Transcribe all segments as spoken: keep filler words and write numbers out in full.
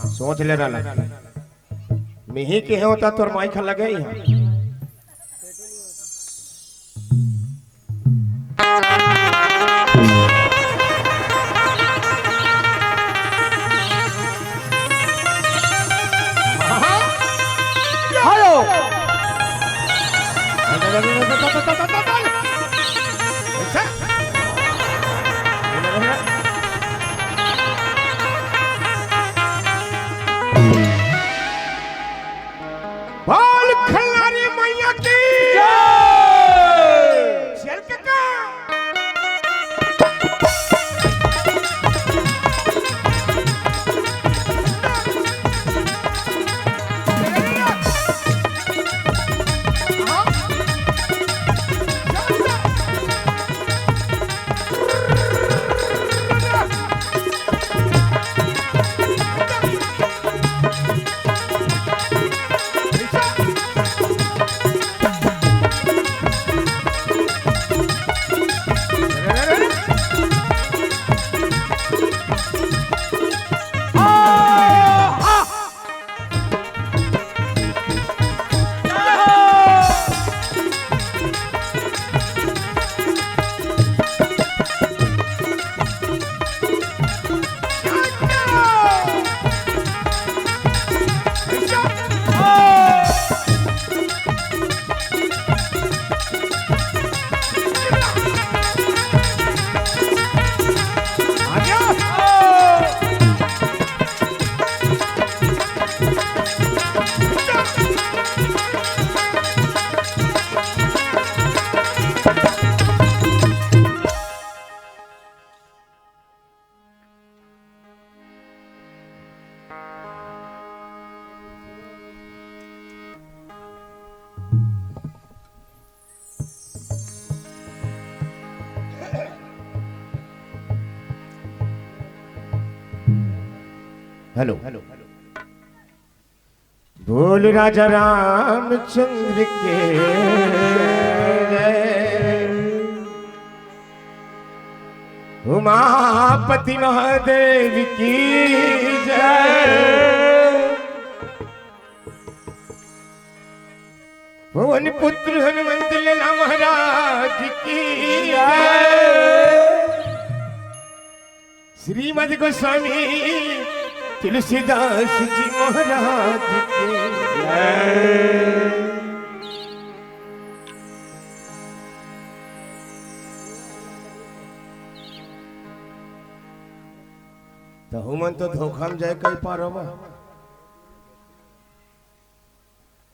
सोच ले रहला। मिही के होता तोर माई खा लगे इहाँ। हेलो। बोल खिलाड़ी मैया की। जय। चल काका। हेलो। बोल राजा रामचंद्र के जय, उमापति महादेव की जय, पवन पुत्र हनुमंत लाला महाराज की जय। श्रीमद गोस्वामी तुलसीदास जी महाराज की जय। तहु मन तो धोखा में जाय कई पारो बा।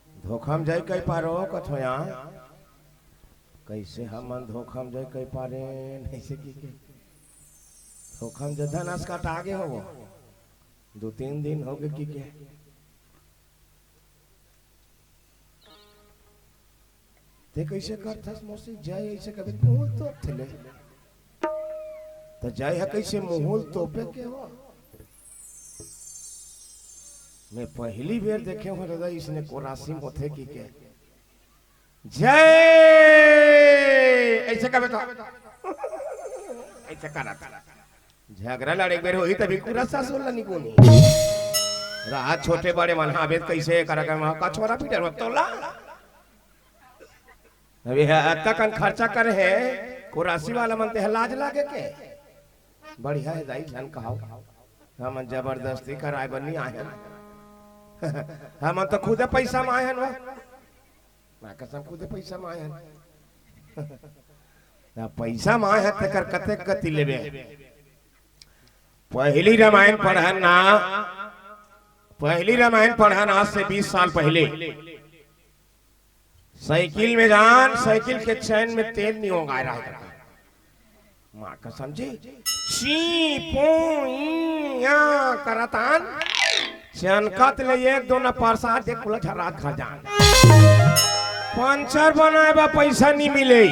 धोखा में जाय कई पारो कथो यार। कइसे हमन धोखा में जाय कई पारे, नइसे कि के। धोखा में जदा नस काट आगे हो वो। दो तीन दिन हो गए कि के। ते कइसे करथस मौसी, जाय अइसे कभी मुहुल तोप थले। त जाय ह कइसे मुहुल तोपे के हो? मैं पहली बेर देखे हूँ दादा, इसने कोरासी मोथे की के। जय! अइसे कबे तो। अइसे करत। झगरा लड़े एक बेर होही तभी पूरा सासुर ला निकोनी। रहा छोटे बड़े मन, हाँ, बेद कइसे करा कर वहाँ का छोरा पीटर मत तोला। अभी है, अतका कन खर्चा करे है, कोरासी वाला मन ते है लाज लागे के। बढ़िया है दाई, झन कहाओ। हमन जबरदस्ती कराए बर नहीं आए हन। हमन तो खुदे पैसा में आए हन वो। मैं कसम खुदे पैसा में आए हन। ना पैसा में आए हन, तेकर कते गति लेबे। पहली रामायण पढ़न ना, पहली रामायण पढ़न आज से बीस साल पहले। साइकिल में जान, साइकिल के चैन में तेल नहीं होगा रहा। माँ कसम जी, ची, पू, ई, या करतान, चनकत ले एक दो न प्रसाद एक कुला झरात खा जान। पंचर बनाए बा पैसा नहीं मिले।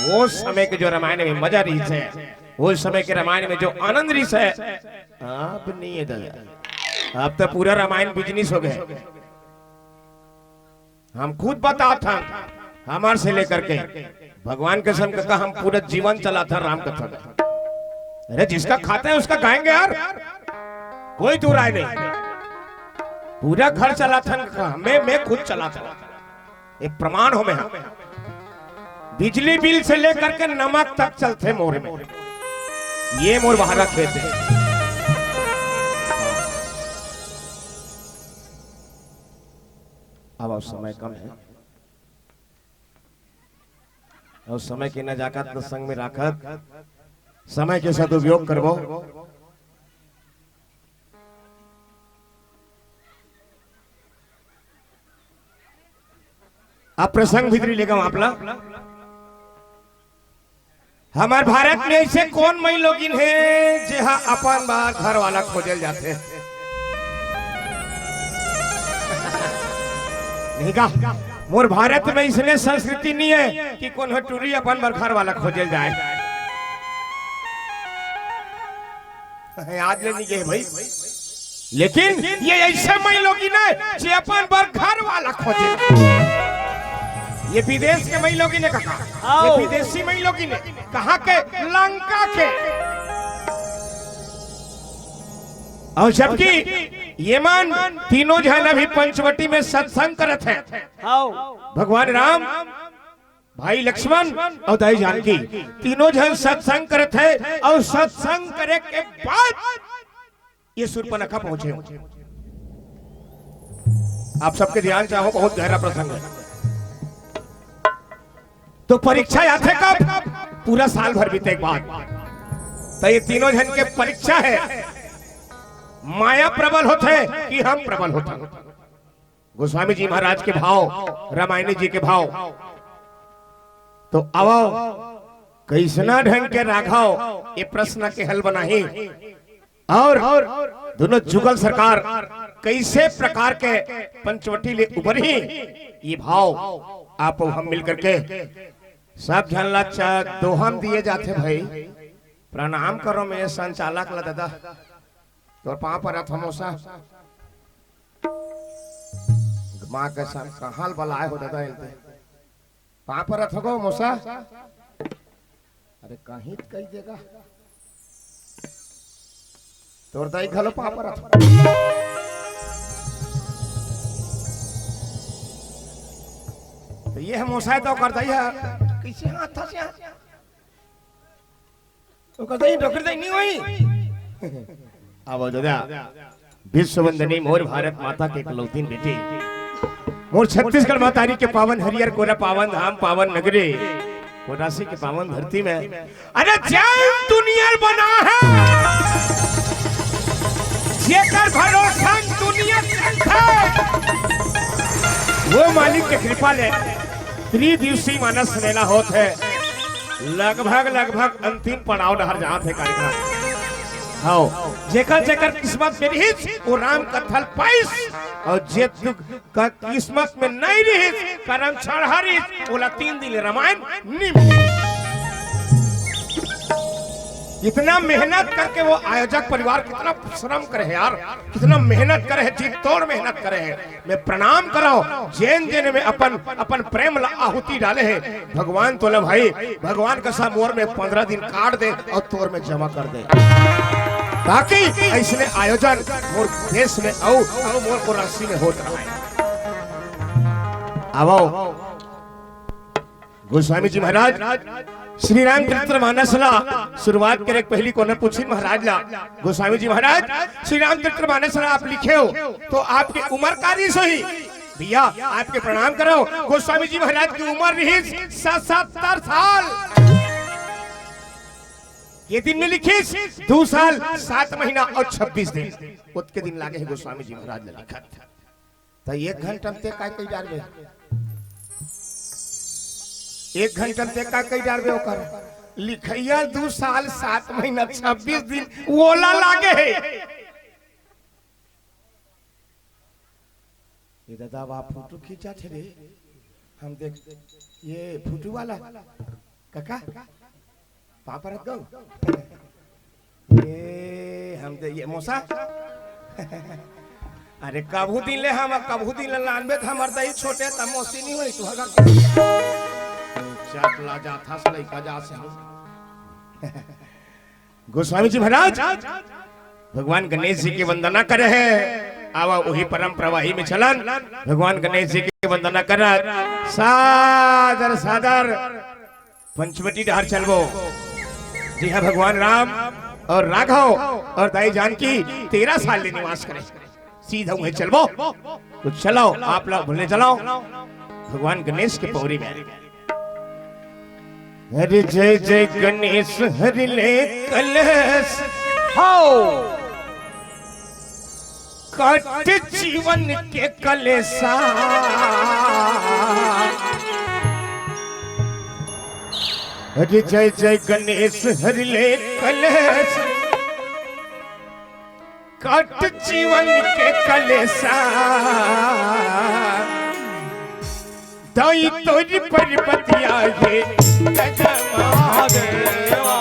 वो समय के जो रामायण में मजा रहिस हे, वो समय के रामायण में जो आनंद रहिस हे, अब नहीं है दादा। अब तो पूरा रामायण बिजनेस हो गए। हम खुद बताथन, हमार से लेकर के भगवान कसम का हम पूरा जीवन चलाथन राम कथा में। अरे जिसका खाता है उसका गाएंगे यार। कोई दू राय नहीं। पूरा घर चलाथन का, मैं, मैं खुद चलाथन। ये प्रमाण हो मैं, हाँ। बिजली बिल से लेकर के नमक तक चलथे मोर में। ये मोर बहरा खेत हे। अब, अब समय कम हे। अउ समय के नजाकत ल संग में राखत, समय के सदुपयोग करबो। अब प्रसंग भीतरी लेगम आप ला। हमर भारत में ऐसे कोन मई लोगिन हे, जेहा अपन बर घर वाला खोजे ल जाथे? नहीं का? मोर भारत में इसने संस्कृति नहीं है कि कोनो टूरी अपन बर घर वाला खोजे ल जाए। आज ले नहीं गए भाई। लेकिन ये ऐसे मई लोगिन हे, जे अपन बर घर वाला खोजे। ये विदेश के मई लोगिन हे कका। ये विदेशी मई लोगिन हे। कहाँ के? लंका के। अउ जबकि ये मन तीनों झन अभी पंचवटी में सत्संग करत हे। भगवान राम, भाई लक्ष्मण अउ दाई जानकी, तीनों झन सत्संग करत हे। अउ सत्संग करे के बाद ये सूर्पनखा पहुंचे हो। आप सबके ध्यान चाहो, बहुत गहरा प्रसंग हे। तो परीक्षा आथे कब? पूरा साल भर बीते के बाद। तो ये तीनों झन के परीक्षा हे, माया प्रबल होथे कि हम प्रबल होथन। गोस्वामी जी महाराज के भाव, रामायणी जी के भाव। तो आवो, कइसना ढंग के राघव ये प्रश्न के हल बनाही अउ दूनों जुगल सरकार कइसे प्रकार के पंचवटी ले उबरही, ये भाव आप हम मिल करके सब झन ला चा-, दोहा म दिए जाथे भाई। प्रणाम करो मैं संचालक ला दादा, तोर पाँव परत हँव मौसा। माँ कसम, कहाँ ल बलाए हो दादा एलते? पाँव परत हँव गो मौसा। अरे कहीं त कही देगा। तोर दाई घलो पाँव परत हँव। तो ये हे मौसा हे तो ओकर दाई हे। कइसे हाथ था से हाथ? ओकर दाई डोकरी दाई नहीं होही। अब दादा, विश्व वंदनी मोर भारत माता के इकलौतीन बेटी, मोर छत्तीसगढ़ महतारी के पावन हरियर कोरा पावन धाम पावन नगरी, कोरासी के पावन धरती में, अरे जैन दुनिया बना हे, जेकर भरोसा दुनिया चलथे, वो मालिक के कृपा ले त्रिदिवसीय मानस मेला होत हे। लगभग, लगभग अंतिम पड़ाव डहर जात हे कार्यक्रम। हव, जेकर, जेकर किस्मत में रिहिस, वो राम कथा ल पाइस, अउ जे दु-, का किस्मत में नहीं रिहिस, करम छाड़हा रिहिस, ओला तीन दिन रामायण नहीं मिले। इतना मेहनत करके वो आयोजक परिवार कितना श्रम करे हे यार, कितना मेहनत करे हे, जी तोड़ मेहनत करे हे। मैं प्रणाम करँव, जेन जेन में अपन, अपन प्रेम ला आहुति डाले हे। भगवान तोला भाई, भगवान कस मोर में पंद्रह दिन काट दे अउ तोर में जमा कर दे, ताकि अइसने आयोजन मोर देश में अउ, अउ मोर कोरासी में होत रहे। आवव। गोस्वामी जी महाराज श्री रामचरित्र मानस ला शुरुआत करे के पहिली कोनो पूछिन महाराज ला, गोस्वामी जी महाराज श्री रामचरित्र मानस ला आप लिखे हो तो आपके उमर का रिहिस होही? भैया आपके प्रणाम करँव, गोस्वामी जी महाराज के उमर रिहिस सतहत्तर साल। ये दिन में लिखिस दू साल सात महीना अउ छब्बीस दिन, ओतके दिन लागे हे गोस्वामी जी महाराज ला लिखत। त एक घंटा म ते काय कहि डारबे? एक घंटा म ते काय कहि डारबे ओकर? लिखइया दू साल सात महीना छब्बीस दिन ओला लागे हे। ए दादा, वाह फोटो खींचत हे रे। हम देख, ये फोटो वाला कका, पाँव परत हँव गो। ए, हम दे, ये मौसा। अरे, कभू दिन ले हम, कभू दिन ले लानबे त हमर दई छोटे त मौसी नहीं होही, तू हगा। चट ला जाथस लइका जा से हम। गोस्वामी जी महाराज, भगवान गणेश जी के वंदना करे हे। आवा, वही परम प्रवाही में चलन। भगवान गणेश जी के वंदना करत सादर सादर पंचवटी डहर चलबो, जिहां भगवान राम और राघव और दाई जानकी तेरह साल ले निवास करे। सीधा उहें चलबो। तो चलो, आप लोग भूलने चलो भगवान गणेश के पौरी में। हरि जय जय गणेश, हरि ले कलेश। हाओ। कट जीवन के कलेसा। हरि जय जय गणेश, हरि ले कलेश। कट जीवन के कलेसा। दाई तोरी पर्वतिया हे। जय जय महादेवा,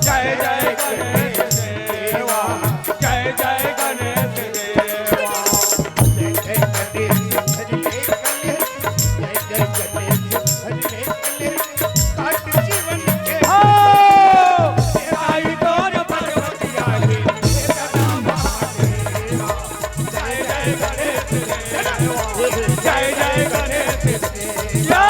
जय जय गणेश देवा, जय जय गणेश देवा। जय जय गणेश, हरि ले कलेश, जय जय गणेश, हरि ले कलेश। कट जीवन के हो। आई तोर पर्वतिया हे, हे दादा महादेवा। जय जय गणेश देवा, जय जय गणेश देवा।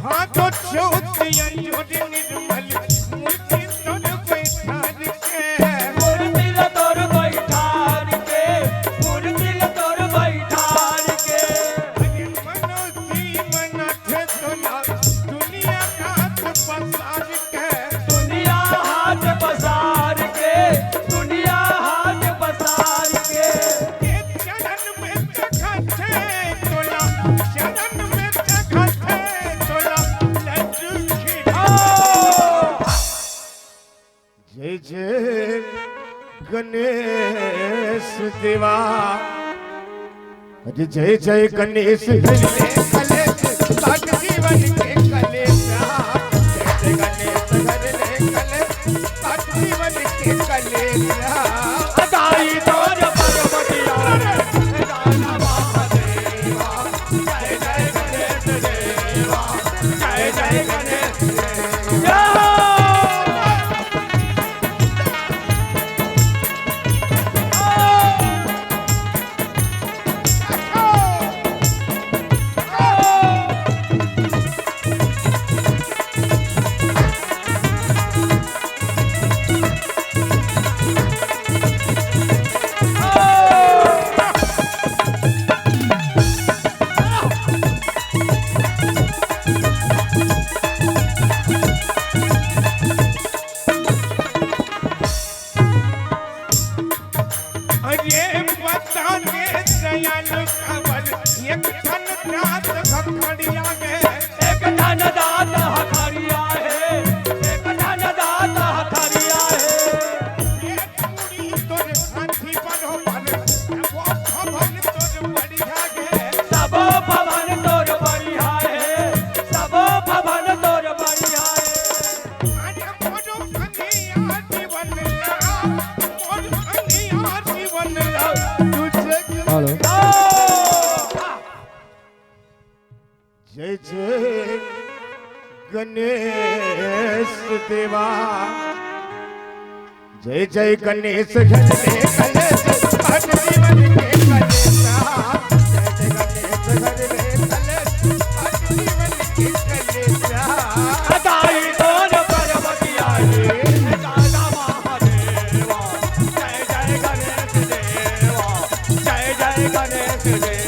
हाथों ज्योति अंजोर निर्मल, मूर्ति तोर बैठार के। मूर्ति ला तोर बैठार के, मूर्ति ला तोर बैठार के। अरे मनो जी मनाथे तोला, दुनिया हाथ पसार के। दुनिया हाथ पसार के, दुनिया हाथ पसार के। ए चरण में जगत है तोला, चरण में जगत है तोला, लड्डू खिला। जय जय गणेश देवा। अरे जय जय गणेश, हरि ले कलेश, काट जीवन के कलेसा। जय जय गणेश, हरि ले कलेश, काट जीवन के कलेसा। अदाई तोर पर्वतिया रे, दादा महादेवा। जय जय गणेश देवा, जय जय गणेश देवा। अरे बता रे दयालु काबर एक ठन दांत हथौड़िया हे। एक ठन दांत हथौड़िया हे, एक ठन दांत हथौड़िया हे। ये पूरी तोर हाथी बरोबर, वो भवन तोर बढ़िया हे। सब भवन तोर बढ़िया हे, सब भवन तोर बढ़िया हे। हेलो। जय जय गणेश देवा। जय जय गणेश, घर में कलेश, हट जीवन के कलेसा। जय जय गणेश, घर में कलेश, हट जीवन के कलेसा। अदाई तोर पर्वतिया रे, दादा महादेवा। जय जय गणेश देवा, जय जय गणेश देवा।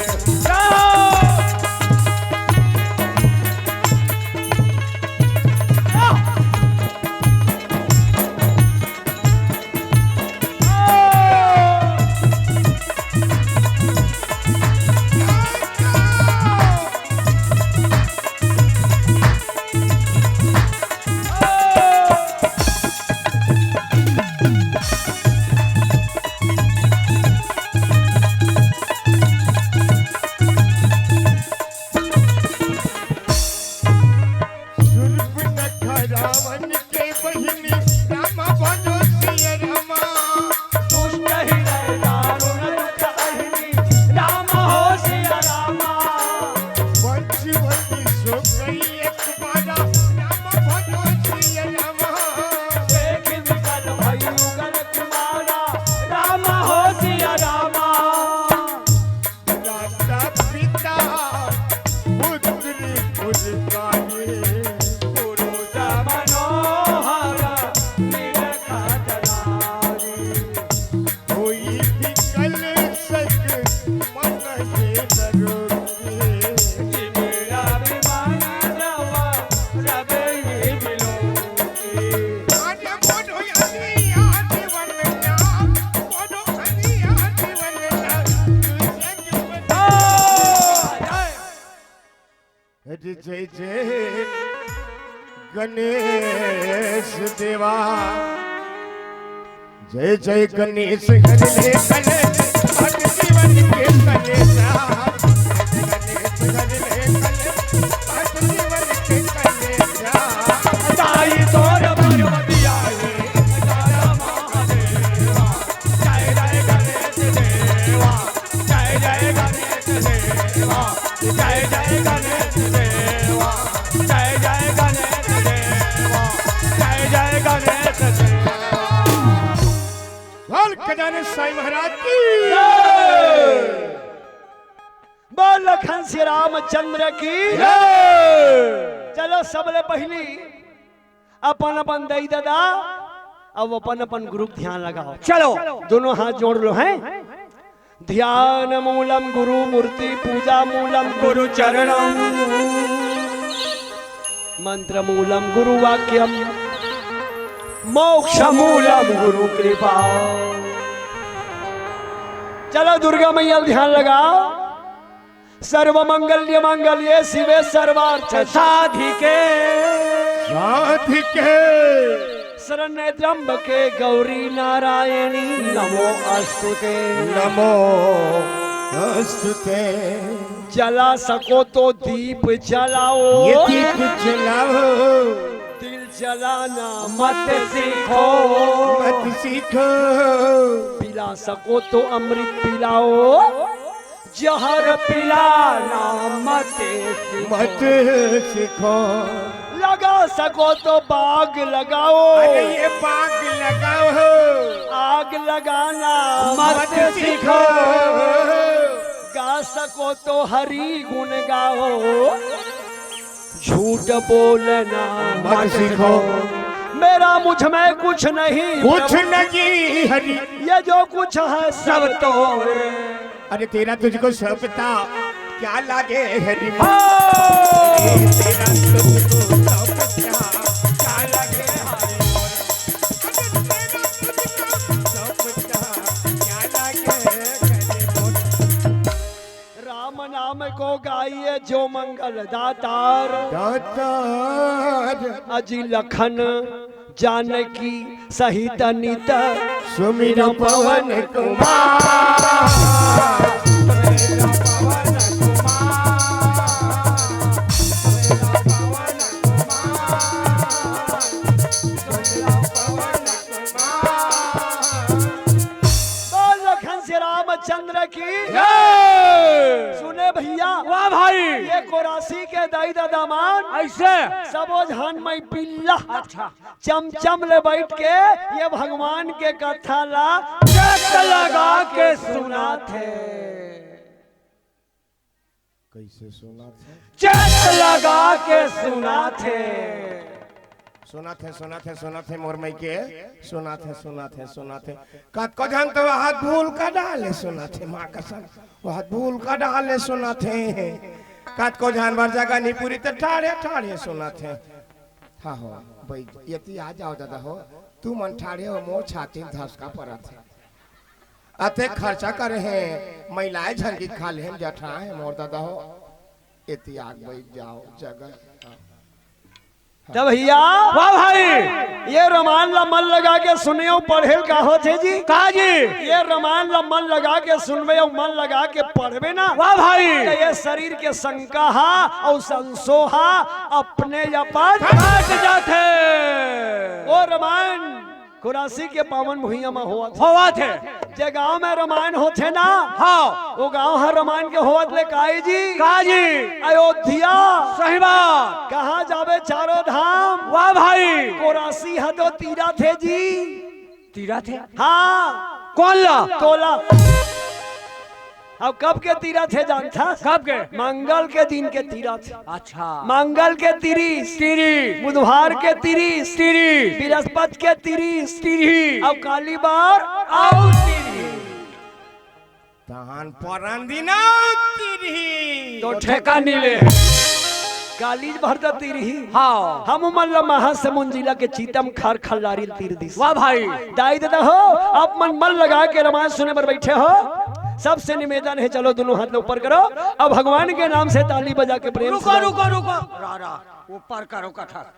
रावण के बहिनी रामा भजो सिया रामा। दुष्ट हृदय दारुण दुख अहिनी रामा हो सिया रामा। वंश वंश सो गई एक बारा रामा भजो सिया रामा। देख विकल भई युगल कुमारा रामा हो सिया रामा। माता पिता पुत्र पुरकारी। पुरुष मनोहर निरखा जनारी। कोई विकल सक मन के नरोगी। मेरा विमान रवा रवे विलोकी। आने बोलो या नहीं आने वरना, बोलो नहीं आने वरना। अरे जय जय गणेश देवा। जय जय गणेश हर ले कलेश, हर जीवन के कलेश। गणेश हर ले कलेश, हर जीवन के कलेश। दाई तोर पार्वती आई, दादा महादेवा। जय जय गणेश देवा, जय जय गणेश देवा, जय जय गणेश देवा, जय जय गणेश देवा, जय जय गणेश देवा। बोल गजानन साईं महाराज की। बोल लखन श्री रामचंद्र की। चलो सबले पहली अपन अपन दई ददा, अब अपन अपन गुरु के ध्यान लगाओ। चलो। दोनों हाथ जोड़ लो, हैं? ध्यान मूलम गुरु मूर्ति, पूजा मूलम गुरु चरणम, मंत्र मूलम गुरु वाक्यम, मोक्ष मूलम गुरु कृपा। चलो दुर्गा मैया ध्यान लगाओ। सर्वमंगल्य मंगल्ये शिवे सर्वार्थ साधिके। साधिके। शरण्ये त्र्यंबके गौरी नारायणी नमो अस्तुते। नमो अस्तुते। जला सको तो दीप जलाओ। ये दीप जलाओ। तिल जलाना मत सीखो। मत सीखो। पिला सको तो अमृत पिलाओ। जहर पिलाना मत सीखो। मत सीखो। लगा सको तो बाग लगाओ। अरे ये बाग लगाओ। आग लगाना मत मत सीखो। सीखो। गा सको तो हरि गुण गाओ। झूठ बोलना मत मत सीखो। सीखो। मेरा मुझ में कुछ नहीं कुछ प्रभु। नहीं हरि। ये जो कुछ है सब सब तो। अरे तेरा तुझको सब पता क्या लागे हरि। हाँ। तेरा तुझको सब पता क्या लागे हरि। अरे तेरा तुझको सब पता क्या लागे हरि। राम नाम को गाइए जो मंगल दातार। दातार। अजी लखन जानकी सहित नित सुमिर पवन कुमार। सुमिर पवन कुमार। सुमिर पवन कुमार। सुमिर पवन बोल लखन श्री रामचंद्र की। जय। सुने भैया। वाह भाई। ये कोरासी के दाई ददा मन ऐसे। सबो झन मई पिल्ला। अच्छा। चमचम ले बैठ के ये भगवान के कथा ला चक लगा के सुनाथे। कैसे सुनाथे? चक लगा के सुनाथे। सुनाथे, सुनाथे, सुनाथे, मोर मई के। सुनाथे, सुनाथे, सुनाथे। कतको झन तो हाथ भूल का डाले सुनाथे, माँ कसम। हाथ भूल का डाले सुनाथे। कतको झन बर जगह नहीं पूरी तो ठाड़े, ठाड़े सुनाथे। हाँ हो, भाई, यति आ जाओ दादा हो। तू मन ठाड़े हो, मोर छाती में धसका परत हे। अतेक खर्चा करे हे, महिलाएं झन की खा ले, हम जठा हे मोर दादा हो। ए त्याग बइठ जाओ जगह। त भइया, वाह भाई। ये रमायन ला मन लगा के सुने अउ पढ़े ल का होथे जी? का जी? ये रमायन ला मन लगा के सुनबे अउ मन लगा के पढ़बे ना, वाह भाई। त ये शरीर के शंका हा अउ संसो हा अपने आप हट जाथे। वो रमायन कोरासी के पावन भुइयां म होवत हे। होवत हे। जे गांव में रमायन होथे ना, हाँ। वो गांव ह रमायन के होवत ले काई जी? का जी? अयोध्या। सही बात। कहाँ जाबे चारों धाम? वाह भाई। कोरासी ह तो तीरथ हे जी। तीरथ हे? हाँ। कोन ला? तोला। अब कब के तीरथ हे जानथस? कब के? मंगल के दिन के तीरथ। अच्छा। मंगल के तीरथ। तीरथ। बुधवार के तीरथ। तीरथ। बृहस्पति के तीरथ। तीरथ। अउ काली बार अउ तीरथ। तहन परन दिन अउ तीरथ। तो ठेका नइ ले। कालीच भर त तीरही। हाँ। हम मन ल महासमुंद जिला के चीतम खार खल्लारी तीर दिस। वाह भाई। दाई ददा हो, आप मन मन लगा के रमायन सुने बर बइठे हो, सबसे निवेदन हे, चलो दुनों हाथ ल ऊपर करो, अउ भगवान के नाम से ताली बजा के प्रेम से रुको, रुको, रुको। रा, रा, ऊपर करो कथा।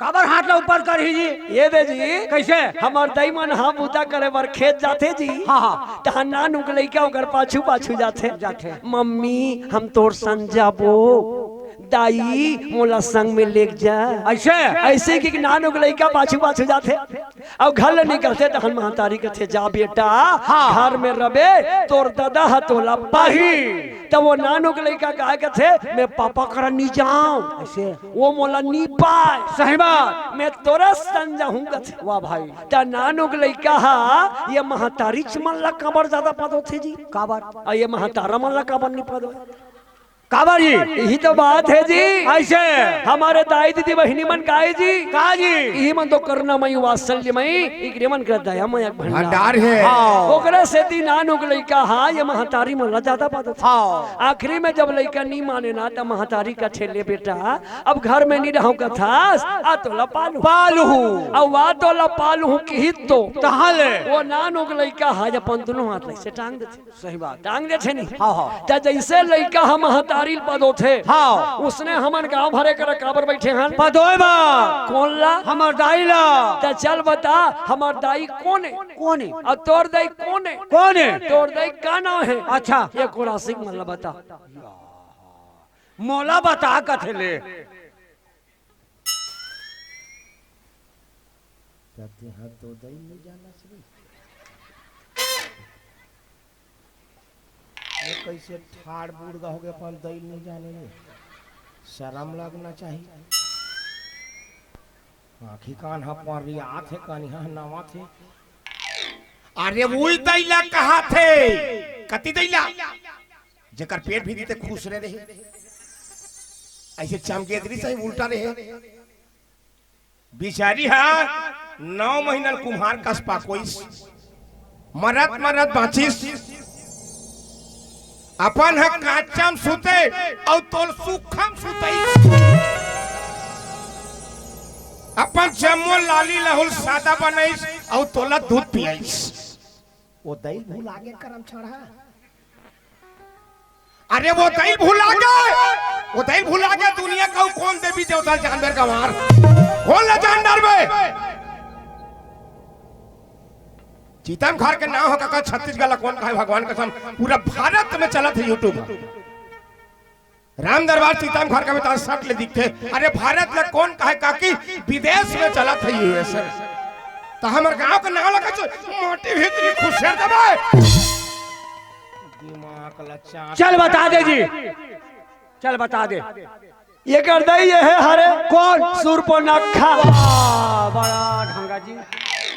काबर हाथ ल ऊपर करही जी? ये दे जी। कइसे? हमर दाई मन ह बूता करे बर खेत जाथे जी। हाँ, हाँ। तहाँ नान उक लइका ओकर पाछू पाछू जाथे। जाथे। मम्मी, हम तोर संग जाबो। दाई, मोला संग में लेग जा। अइसे? अइसे कि नान उक लइका पाछू पाछू जाथे। अउ घर ले निकलथे तहन महतारी कथे, "जा बेटा, हाँ। घर में रबे, तोर ददा ह तोला पाही।" त वो नान उक लइका काय कथे, "मैं पापा करा नइ जांव।" अइसे? वो मोला नइ पाय। सही बात। मैं तोरे संग जाहूं कथे। वाह भाई। त नान उक लइका ह ये महतारीच मन ला काबर जादा पदोथे जी? काबर? अउ ये महतारा मन ला काबर नइ पदोय? काबर जी? इही तो बात हे जी। अइसे? हमर दाई दीदी बहिनी मन काय जी? का जी? इही मन तो करुणामयी वात्सल्यमयी, इकरे मन के दयामय भंडार। भंडार हे। हाँ। ओकरे सेती नान उक लइका ह ये महतारी मन ला जादा पदोथे। हाँ। आखिरी में जब लइका नइ माने ना, त महतारी कथे, "ले बेटा, अब घर में नइ रहंव कथस, आ तोला पालहूं।" पालहूं। अउ आ तोला पालहूं किहिस तो। तहाँ ले। वो नान उक लइका ह अपन दुनों हाथ ल अइसे टांग देथे। सही बात। टांग देथे नी। हाँ, हाँ। त जइसे लइका ह महतारी ल पदोथे। हाँ। उसने हमन गांव भरे करा काबर बइठे हन? पदोय बर। कोन ला? हमर दाई ला। त चल बता, हमर दाई कोन ए? कोन ए? अउ तोर दाई कोन ए? कोन ए? तोर दाई का नांव हे? अच्छा। ये कोरासी मन ला बता। मोला बता कथे ले। त तेहा तो दई नइ जानस रे। ये कइसे ठाड़ बूड़ गा होगे अपन दई नइ जाने रे। शरम लगना चाही। आँखी कान ह परियात हे, कनिहा नवाथे। अरे उही दई ला कहाथे। कति दई ला? जेकर पेट भी दिते खुसरे रहे। अइसे चमगेदरी सही उल्टा रहे। बिचारी ह नौ महीना ल कुम्हार कस पाकोइस, मरत मरत बाँचिस। अपन ह काचा म सुते अउ तोला सुखा म सुतइस। अपन जम्मो लाली लहू ल सादा बनइस अउ तोला दूध पियाइस। ओ दई भुला गे करम छाड़ा। अरे वो दई भुला गे, वो दई भुला गे, दुनिया के अउ कोन देवी देवता ल जानबे रे गंवार? कोन ल जान डरबे? चीतम खार के नांव ह कका छत्तीसगढ़ ला कोन कहे भगवान कसम, पूरा भारत में चलत हे YouTube। राम दरबार चीतम खार के बता सट ले दिखथे। अरे भारत ला कोन कहे काकी, विदेश में चलत हे यूएस में। त हमर गांव के नांव ला कछु माटी भीतरी खुसेर देबे। दिमाग ला चाट। चल बता दे जी, चल बता दे। एकर दई ये हे हरे। कोन? सुरपनखा। वाह, बड़ा ढंगा जी।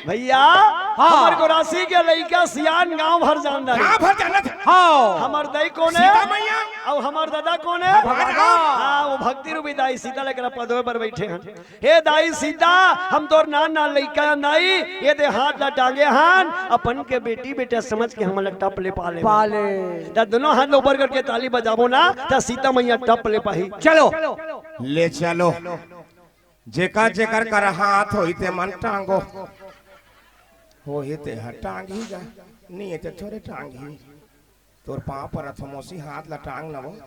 भइया, हाँ। हमर गोरासी के लइका सियान गांव भर जानत हे। गांव भर जानत हे। हाँ। हमर दई कोन हे? सीता मैया। अउ हमर ददा कोन हे? भगवान राम। हाँ, वो भक्ति रूपी दाई सीता ल एकरा पदोय बर बइठे हन। हे दाई सीता, हम तोर नान नान लइका हन दाई, ये दे हाथ ला टांगे हन, अपन के बेटी बेटा समझ के हमन ला टप ले पाले। पाले। त दुनों हाथ ला ऊपर करके ताली बजाबो ना, त सीता मैया टप ले पाही। चलो। ले चलो। जेकर जेकर करा हाथ होही ते मन टांगो। होही ते ह टांगही गा, नइ हे ते थोरे टांगही। तोर पाँव परत हों मौसी, हाथ ला टांग न वो।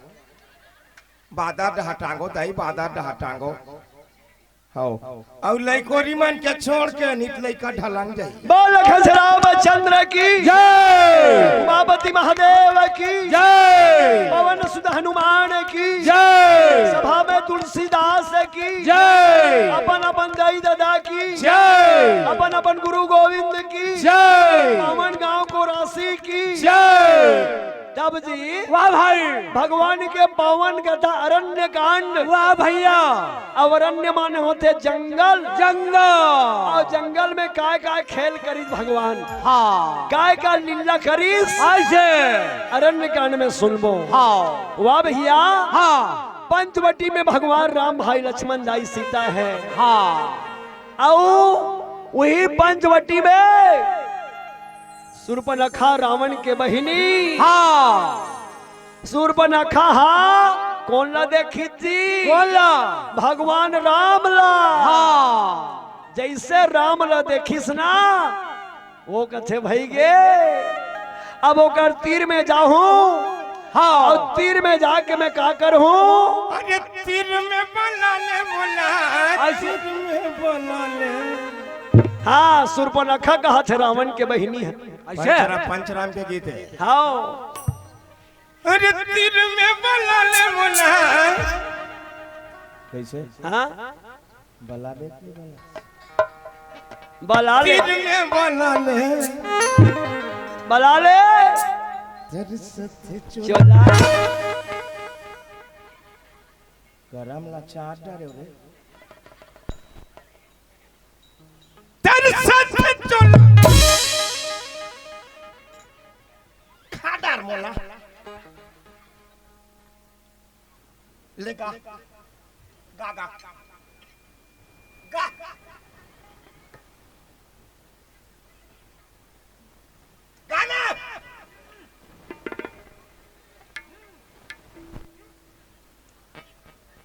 बादर डहा टांगो दाई, बादर डहा टांगो। हौ। अउ लइकोरी मन के छोड़ के नित लइका ढलंग जाई। बोल खसराम चंद्र की जय। उमापति महादेव की जय। पवन सुत हनुमान की जय। सभा में तुलसीदास की जय। अपन अपन दाई ददा की जय। अपन अपन गुरु गोविंद की जय। पावन गांव को राशि की जय। तब जी वाह भाई। भगवान के पावन कथा अरण्य कांड। वाह भैया। अब अरण्य माने होथे जंगल। जंगल। अउ जंगल में काय काय खेल करिस भगवान। हाँ। काय काय लीला करिस। अइसे। अरण्य कांड में सुनबो। हाँ। वाह भैया। हाँ। पंचवटी में भगवान राम, भाई लक्ष्मण, दाई सीता हे। हाँ। अउ उही पंचवटी में सूर्पनखा रावण के बहिनी। हाँ। सूर्पनखा हा कोन ला देखिस जी? कोन ला? भगवान राम ला। हाँ। जइसे राम ला देखिस ना, ओ कथे, "भई गे, अब ओकर तीर में जाहूं।" हाँ। अउ तीर में जाके मैं का करहूं? अरे तीर में बला ले मोला, अइसे तीर में बला ले। हाँ, सूर्पनखा कहत हे रावण के बहिनी हे। अइसे? पंचराम, पंचराम के गीत हे। हाँ। अरे तीर में बला ले मोला। कइसे? हाँ? बला दे, बला। बला ले। तीर में बला ले। बला ले। तेरे साथे चोला। चोला। गरम ला चाट डारे रे। तेरे साथे चोला। खा डार मोला। ले गा। गा, गा। गा। गाना।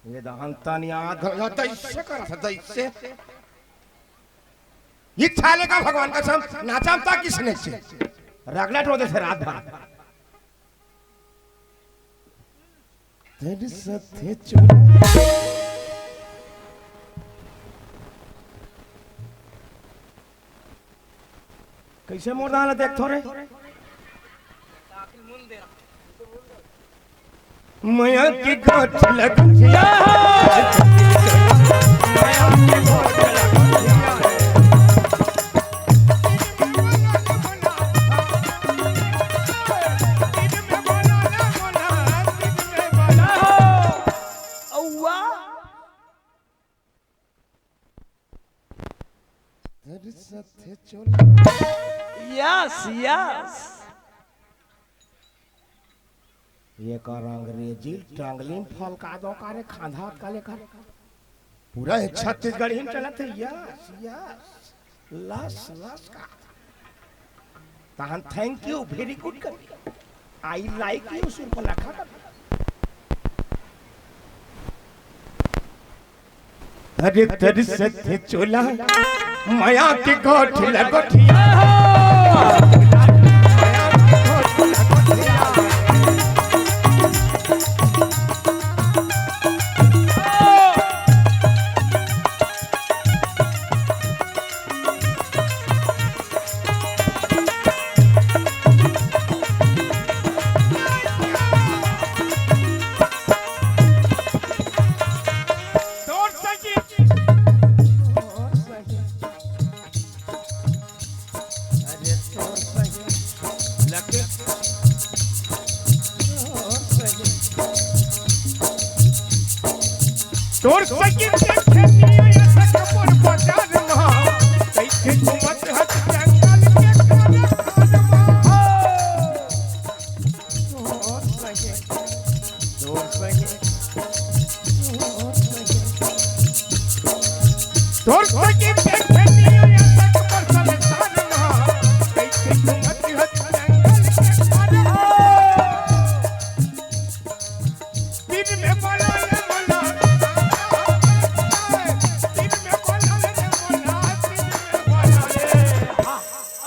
ये दहन तनिया घर तइसे करत हे, तइसे। इच्छा ले का भगवान कसम, नाचम ता किसने से? रगड़ा टो दे से रात भर। तेरे साथे चोला। कइसे मोर दान ला देखथो रे? मया के गांठ लगथिया। अउवा। तेरे साथे चोला। Yes, yes. ये कर अंग्रेजी टांगलिन फल का दो करे खांधा का लेकर। पूरा छत्तीसगढ़ी में चलत हे। Yes, yes. लस, लस का। तहन thank you, very good कर। I like you, सूर्पनखा कर। अरे तेरे साथे चोला, मया के गांठ लगथिया। तोर सही। अरे तोर सही। लगे। तोर सही। तोर सही के खेती ये सखपुर बाजार मा। कइसे घूमत हस जंगल के खाना खाना मा। तोर सही। तोर सखी देखे निया तक पर संसार मा, कइसे घूमत हस जंगल के खाना। दिन में बोला ले बोला, दिन में बोला ले बोला, दिन में बोला ले।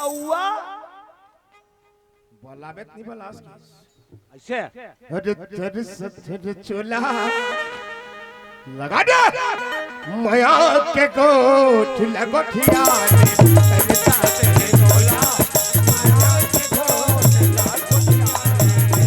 अउवा। बोलाबे त नहीं बोलास की। अइसे? अरे तेरे साथे चोला। लगा दे। मया के गोठ लगोठिया रे, करता दे डोला। मया के गोठ लगोठिया रे।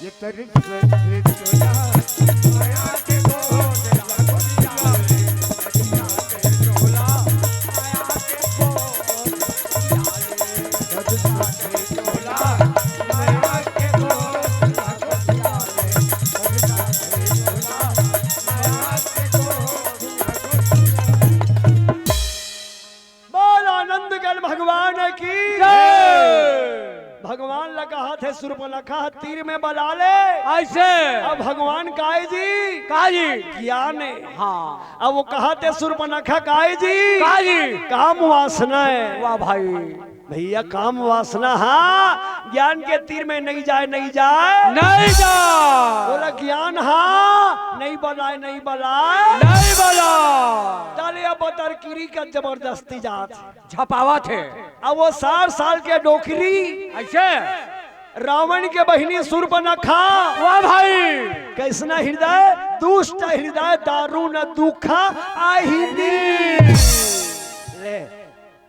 ये तरीके से चला, माया के गोठ लगोठिया रे। बोल आनंद गल भगवान की जय। भगवान ला कहा थे, "सुर्पनखा तीर में बला ले।" ऐसे। अब भगवान काय जी? काय जी? ज्ञान है। हाँ। अब वो कहा थे, "सुर्पनखा काय जी?" काय जी? काम वासना है। वाह भाई। भैया, काम वासना, हाँ, ज्ञान के तीर में नहीं जाए, नहीं जाए। नहीं जाए। बोला, ज्ञान, हाँ, नहीं बलाए, नहीं बलाए। नहीं बलाए। ताले अब तरकीरी का जबरदस्ती जात। झपावत हे। अब वो साठ साल के डोकरी। ऐसे। रावण के बहिनी सुर्पनखा। वाह भाई। कैसना हृदय, दुष्ट हृदय, दारुण दुख आहिनी। ले,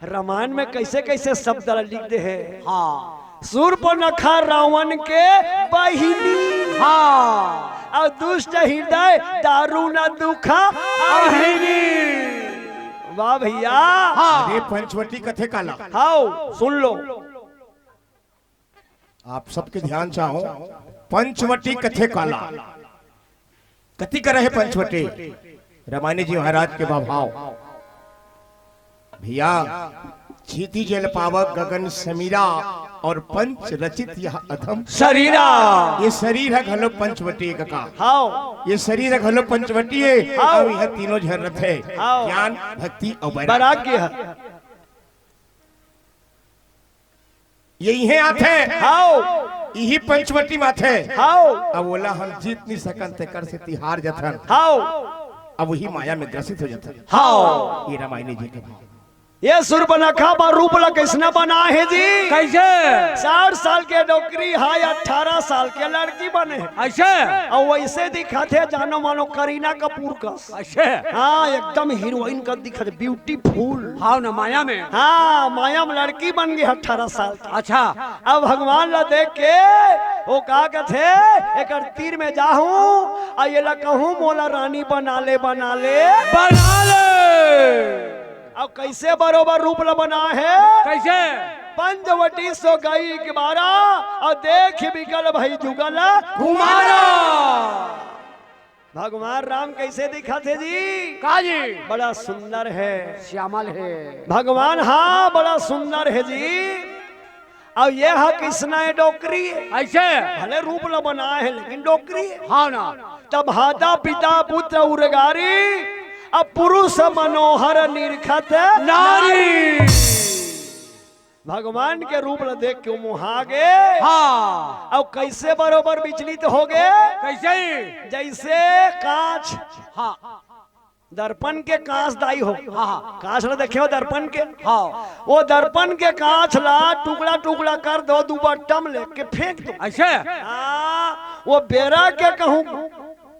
रामायण में कैसे कैसे शब्द लिख दे हे। हाँ। सुर्पनखा रावण के बहिनी। हाँ। अउ दुष्ट हृदय, दारुण दुख आहिनी। वाह भैया। हाँ। अरे पंचवटी कथे काला। हाव, सुन लो। आप सबके ध्यान चाहूं, पंचवटी कथे काला। कति करे हे पंचवटी? रामायणी जी महाराज के भाव। भैया, क्षिति जल पावक गगन समीरा, अउ पंच रचित यह अधम शरीरा। ये शरीर हे घलो पंचवटी हे कका। हाव। ये शरीर हे घलो पंचवटी हे, हाव। अउ यह तीनों झन रथे। हाव। ज्ञान, भक्ति अउ वैराग्य। वैराग्य हे। ये इहें आथे। हाव। इही पंचवटी में आथे। हाव। अब ओला हम जीत नहीं सकन, तेकर सेती हार जथन। हाव। अब वही माया में ग्रसित हो जथन। हाव। ये रामायणी जी के भाव। ये सुर्पनखा बा रूप ला कैसना बना हे जी? कैसे? साठ साल के डोकरी हे, अठारह साल के लड़की बने हे। ऐसे? अउ वैसे दिखत हे जानो मानो करीना कपूर कस। ऐसे? हाँ, एकदम हीरोइन कस दिखत हे, beautiful। हाव ना, माया में। हाँ, माया में लड़की बन गे अठारह साल के। अच्छा। अब भगवान ला देख के वो का कथे, एकर तीर में जाहूं, अउ ये ला कहूं, "मोला रानी बना ले, बना ले।" बना ले। अब कैसे बरोबर रूप ला बना हे? कैसे? पंचवटी सो गई एक बारा, अउ देख बिकल भई जुगल कुमारा। भगवान राम कैसे दिखत हे जी? का जी? बड़ा सुंदर हे। श्यामल हे। भगवान, हाँ, बड़ा सुंदर हे जी। अउ ये हा किसना हे? डोकरी हे। ऐसे? भले रूप ला बनाए हे, लेकिन डोकरी हे। हाँ ना। तब हाता पिता पुत्र उरगारी, अब पुरुष मनोहर निरखत नारी। नारी। भगवान के रूप ला देख के मोहा गे। हाँ। अउ कैसे बरोबर विचलित हो गे? कैसे? जैसे कांच। हाँ। दर्पण के कांच दाई हो। हाँ, हाँ। कांच ला देखे हो दर्पण के? हाँ। वो दर्पण के कांच ला टुकड़ा टुकड़ा कर दो, दुबट्टा में लेके फेंक दो। ऐसे? हाँ, वो बेरा के कहूँ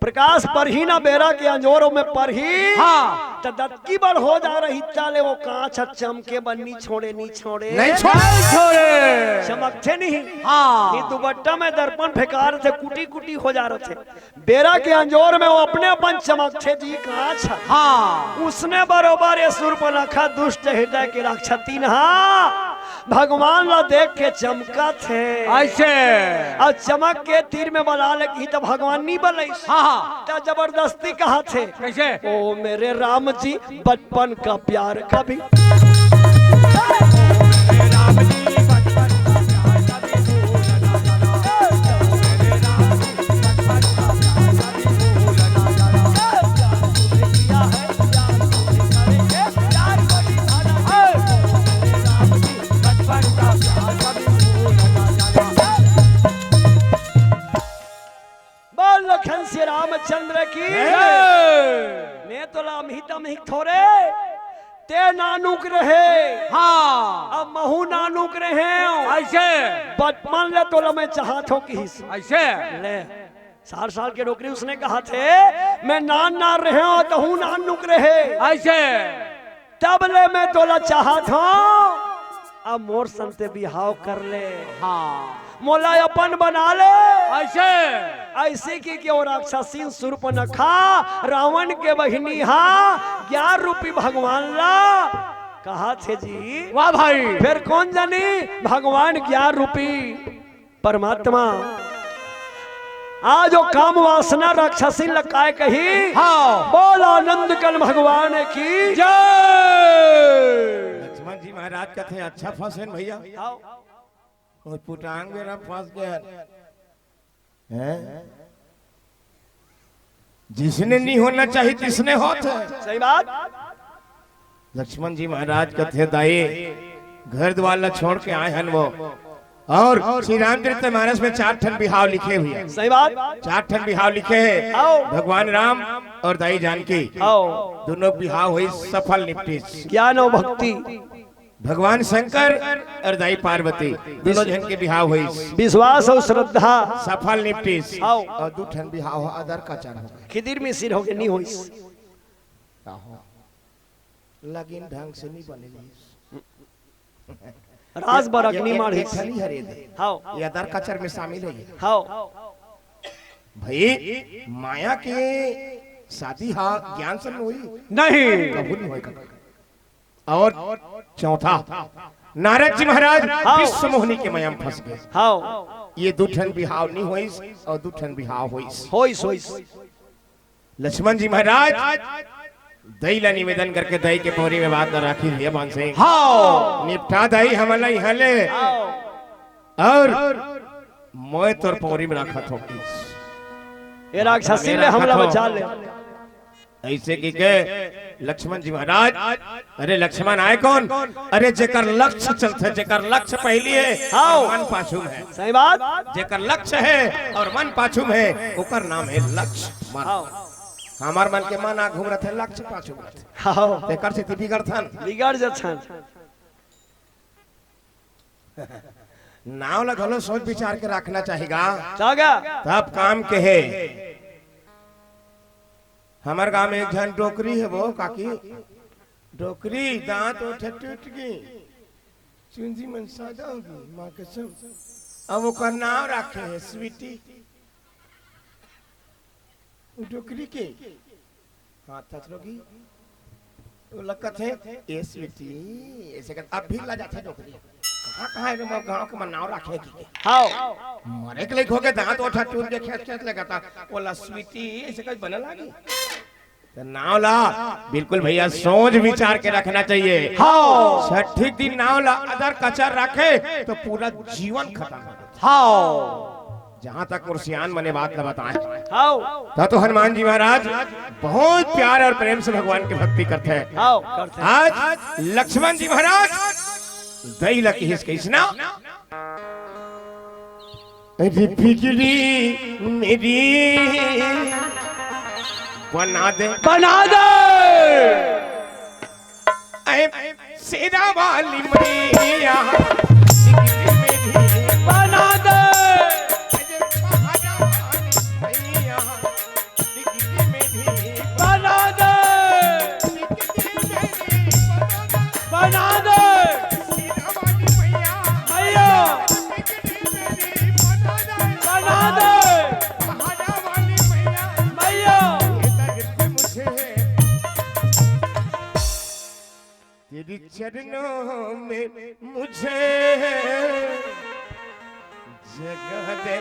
प्रकाश परही ना, बेरा के अंजोर में परही। हाँ। त दतकी बड़ हो जा रही, ताले वो कांच ह चमके बर नी छोड़े, नी छोड़े। नहीं छोड़े। नहीं छोड़े। चमकथे नहीं। हाँ। ये दुबट्टा में दर्पण फेंका रथे, कुटी कुटी हो जा रथे। बेरा के अंजोर में वो अपने अपन चमकथे जी कांच। हाँ। उसने बरोबर ये सुर्पनखा दुष्ट हृदय के राक्षसीन हा भगवान ला देख के चमकत हे। ऐसे। अउ चमक के तीर में बला ले कही त भगवान नी बलइस। हाँ, हाँ। त जबरदस्ती कहत हे। कैसे? ओ मेरे राम जी, बचपन का प्यार कभी बोल लखन श्री रामचंद्र की। जय। मैं तो लाम ही एकदम ही थोरे, ते नानुक रहे। हाँ। अब महू नानुक रहे। ऐसे। बचपन ले तोला मैं चाहत हो किहिस। ऐसे। ले, साठ साल के डोकरी उसने कहा थे, मैं नान नान रहे हो, तहू नानुक रहे। ऐसे। तब ले मैं तोला चाहत हो, अब मोर संते बिहाव कर ले। हाँ। मोला अपन बना ले। ऐसे। ऐसे कि, कि वो राक्षसीन सूर्पनखा, रावण के बहिनी हा, ज्ञान रूपी भगवान ला कहा थे जी। वाह भाई। फिर कौन जानी भगवान ज्ञान रूपी परमात्मा आज वो काम वासना राक्षसीन ला काय कही। हाँ। बोल आनंद कन भगवान की जय। लक्ष्मण जी महाराज कथे, अच्छा फंसेन भैया। हाँ। और पुटांग मेरा फंस गया। हैं? जिसने नहीं होना चाहिए, तिसने होत है। सही बात। लक्ष्मण जी महाराज कथे, दाई, घर द्वार ला छोड़ के आए हन वो। और श्री रामचरित मानस में चार ठन बिहाव लिखे हुए हैं। सही बात। चार ठन बिहाव लिखे हैं। आओ। भगवान राम और दाई जानकी। आओ। दोनों बिहाव हुई सफल निपटिस। ज्ञान और भक्ति। भगवान शंकर और दाई पार्वती, दोनों झन के बिहाव होइस। विश्वास और श्रद्धा। सफल निपटिस। आओ। और दू ठन बिहाव ह अदर कचर हो गए। खिदिर मिसिर हो गए, नहीं होइस। आहो। लगिन ढंग से नहीं बने रहिस। राज बरक एक, नहीं एक, मारिस। एक ठन ही हरे दे। हाओ। ये अदर कचर में शामिल है ये। हाओ। भाई, माया के शादी हा ज्ञान से नहीं हुई। नहीं। कबू नहीं होएगा। और चौथा, नारद जी महाराज हाँ। विश्व मोहिनी के माया में फंस गए। हाँ। ये दू ठन बिहाव नहीं होइस और दू ठन बिहाव होइस। होइस, होइस। लक्ष्मण जी महाराज दई ला निवेदन करके दई के पौरी में बात ला राखी भैया मान सिंह। हाँ। निपटा दई हमन ला इहाँ ले। हाँ। और मैं तोर पौरी में राखत हो। ये राक्षसी ले हमला बचा ले। ऐसे कि के लक्ष्मण जी महाराज, अरे लक्ष्मण आए कौन? अरे जेकर लक्ष्य चलथे, जेकर लक्ष्य पहली है, हाँ। और मन पाछू में है। सही बात। जेकर लक्ष्य है और मन पाछू में है, ओकर नाम है लक्ष्मण। हाँ। हमार मन के मन आ घूम रहे थे, लक्ष्य पाछू में रहे थे। हाँ। तेकर सेती बिगड़थन। बिगड़ जथन। नाव ला घलो सोच विचार के रखना चाहेगा। जागा। तब काम के है। हमर गांव में एक झन डोकरी है वो काकी, डोकरी दांत ओठ टूट गई, चुंदी मन सादा हो गई, माँ कसम। अब ओकर नाव रखे है स्वीटी। वो डोकरी के हाथ थथरोगी। वो लगत है, "ए स्वीटी," ऐसे कर, अब भी ला जाथे डोकरी। कहाँ, कहाँ है रे मोर गाँव के मन नाव रखे की के? हाओ। मरे के लइक हो के दांत ओठा टूट के खेत, खेत लगा था। वो ला स्वीटी, ऐसे कर बने लागी। तो नाव ला, बिल्कुल भैया, सोच विचार के रखना चाहिए। हाओ। छठी दिन नाव ला अदर कचर रखे, तो पूरा जीवन खत्म हो जाता। हाओ। जहां तक मोर सियान मने बात ल बताए। हाओ। त तो हनुमान जी महाराज बहुत प्यार और प्रेम से भगवान के भक्ति करथे। हाओ, करथे। आज लक्ष्मण जी महाराज दई ल किहिस कइसना, "अरे बिगड़ी मेरी बना दे।" बना दे। ऐ शेरा वाली मैया, बिगड़ी मेरी बना दे। अरे पहाड़ा वाली मैया, बिगड़ी मेरी बना दे। बिगड़ी मेरी बना दे। बना दे। शेरा वाली मैया, मैया। बिगड़ी मेरी बना दे। बना दे। पहाड़ा वाली मैया, मैया। ये दर्द मुझे तेरे चरणों में मुझे जगा दे।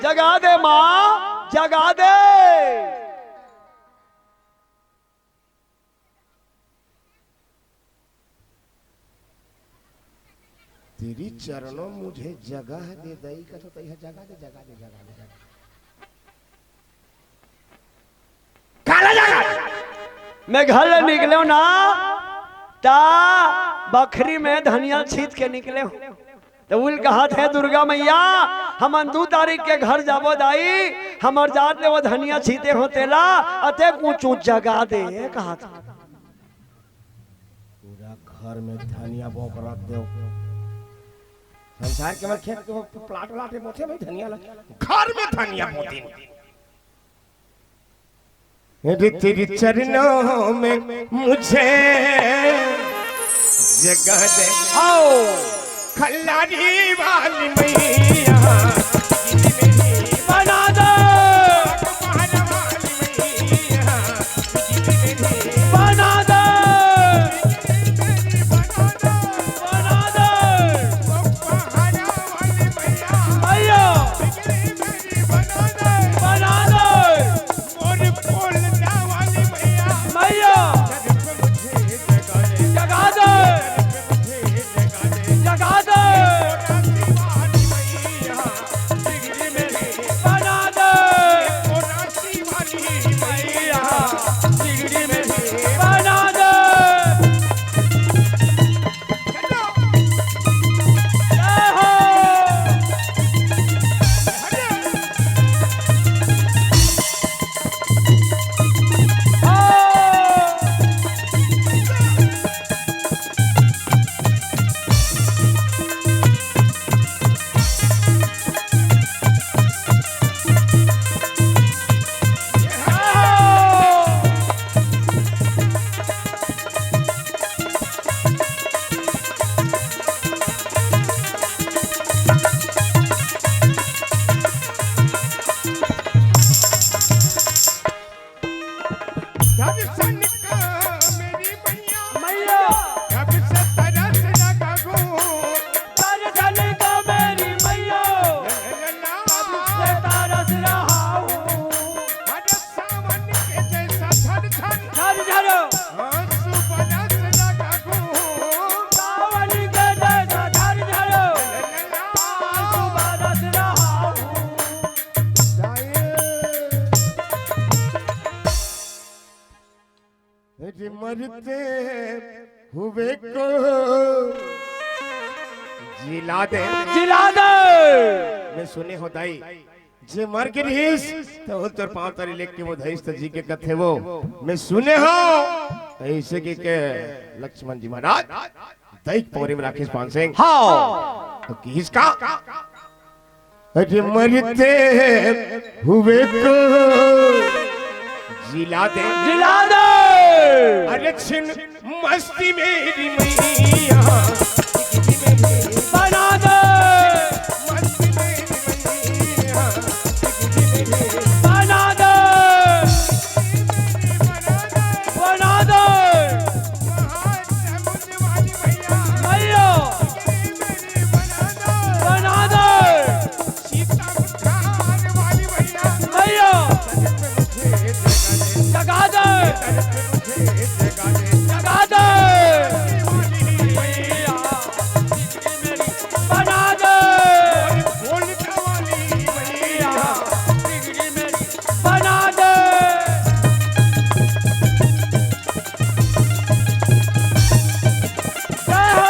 जगा दे माँ, जगा दे। तेरी चरणों मुझे जगह दे दई, कथो तई है, जगा दे, जगा दे, जगा दे, जगा दे। काला जगा। मैं घर ले निकले ना, ता बखरी में धनिया छीत के निकले हूँ। तो उल कहा थे, "दुर्गा मैया, हमन दू तारीख के घर जाबो दाई, हमर जात ले वो धनिया छीते हो तेला, अते ऊँच ऊँच जगा दे," कहा था। घर में धनिया बोकरत देव। संसार के मन खेत के प्लाट व्लाट में बोथे भाई धनिया ला। घर में धनिया बोथे। यदि तेरे चरणों में मुझे जगह दे। आओ। खल्लारी वाली मैया। बना दो। बना दो। बना दो। मैया। बना दो। मैया। जगा दो। जगा दो। बना दो। मैया। बना दो। जय हो। दर्शन का मेरी मैया, मैया। जब से तरस लगा गो। दर्शन का मेरी मैया, जब से तरस रहा हूँ। अरे सावन के जैसा झर झर। झर झर। आंसू बरस लगा गो। सावन के जैसा झर झर। आंसू बरस रहा हूँ। अरे मरते हुए को जिला दे। जिला दे। मैं सुने हो दाई, जे मर के रहिस, तो उन तोर पांव तरी लेके वो धइस त जी के कथे वो। मैं सुने हो, ऐसे के, के लक्ष्मण जी महाराज, दाई के पौरी में राकेश पान सिंह। हाँ। तो किस का? अरे मरते हुए को जिला दे। जिला दे। अरे छिन मस्ती मेरी मैया। बना दे। मस्ती मेरी मैया। बना दे। बना दे। मैया। बना दे। सीता उद्धार वाली मैया। मैया। जगा दे। जगा दे। मैया। बना दे। बोलने वाली मैया। बना दे। जय हो।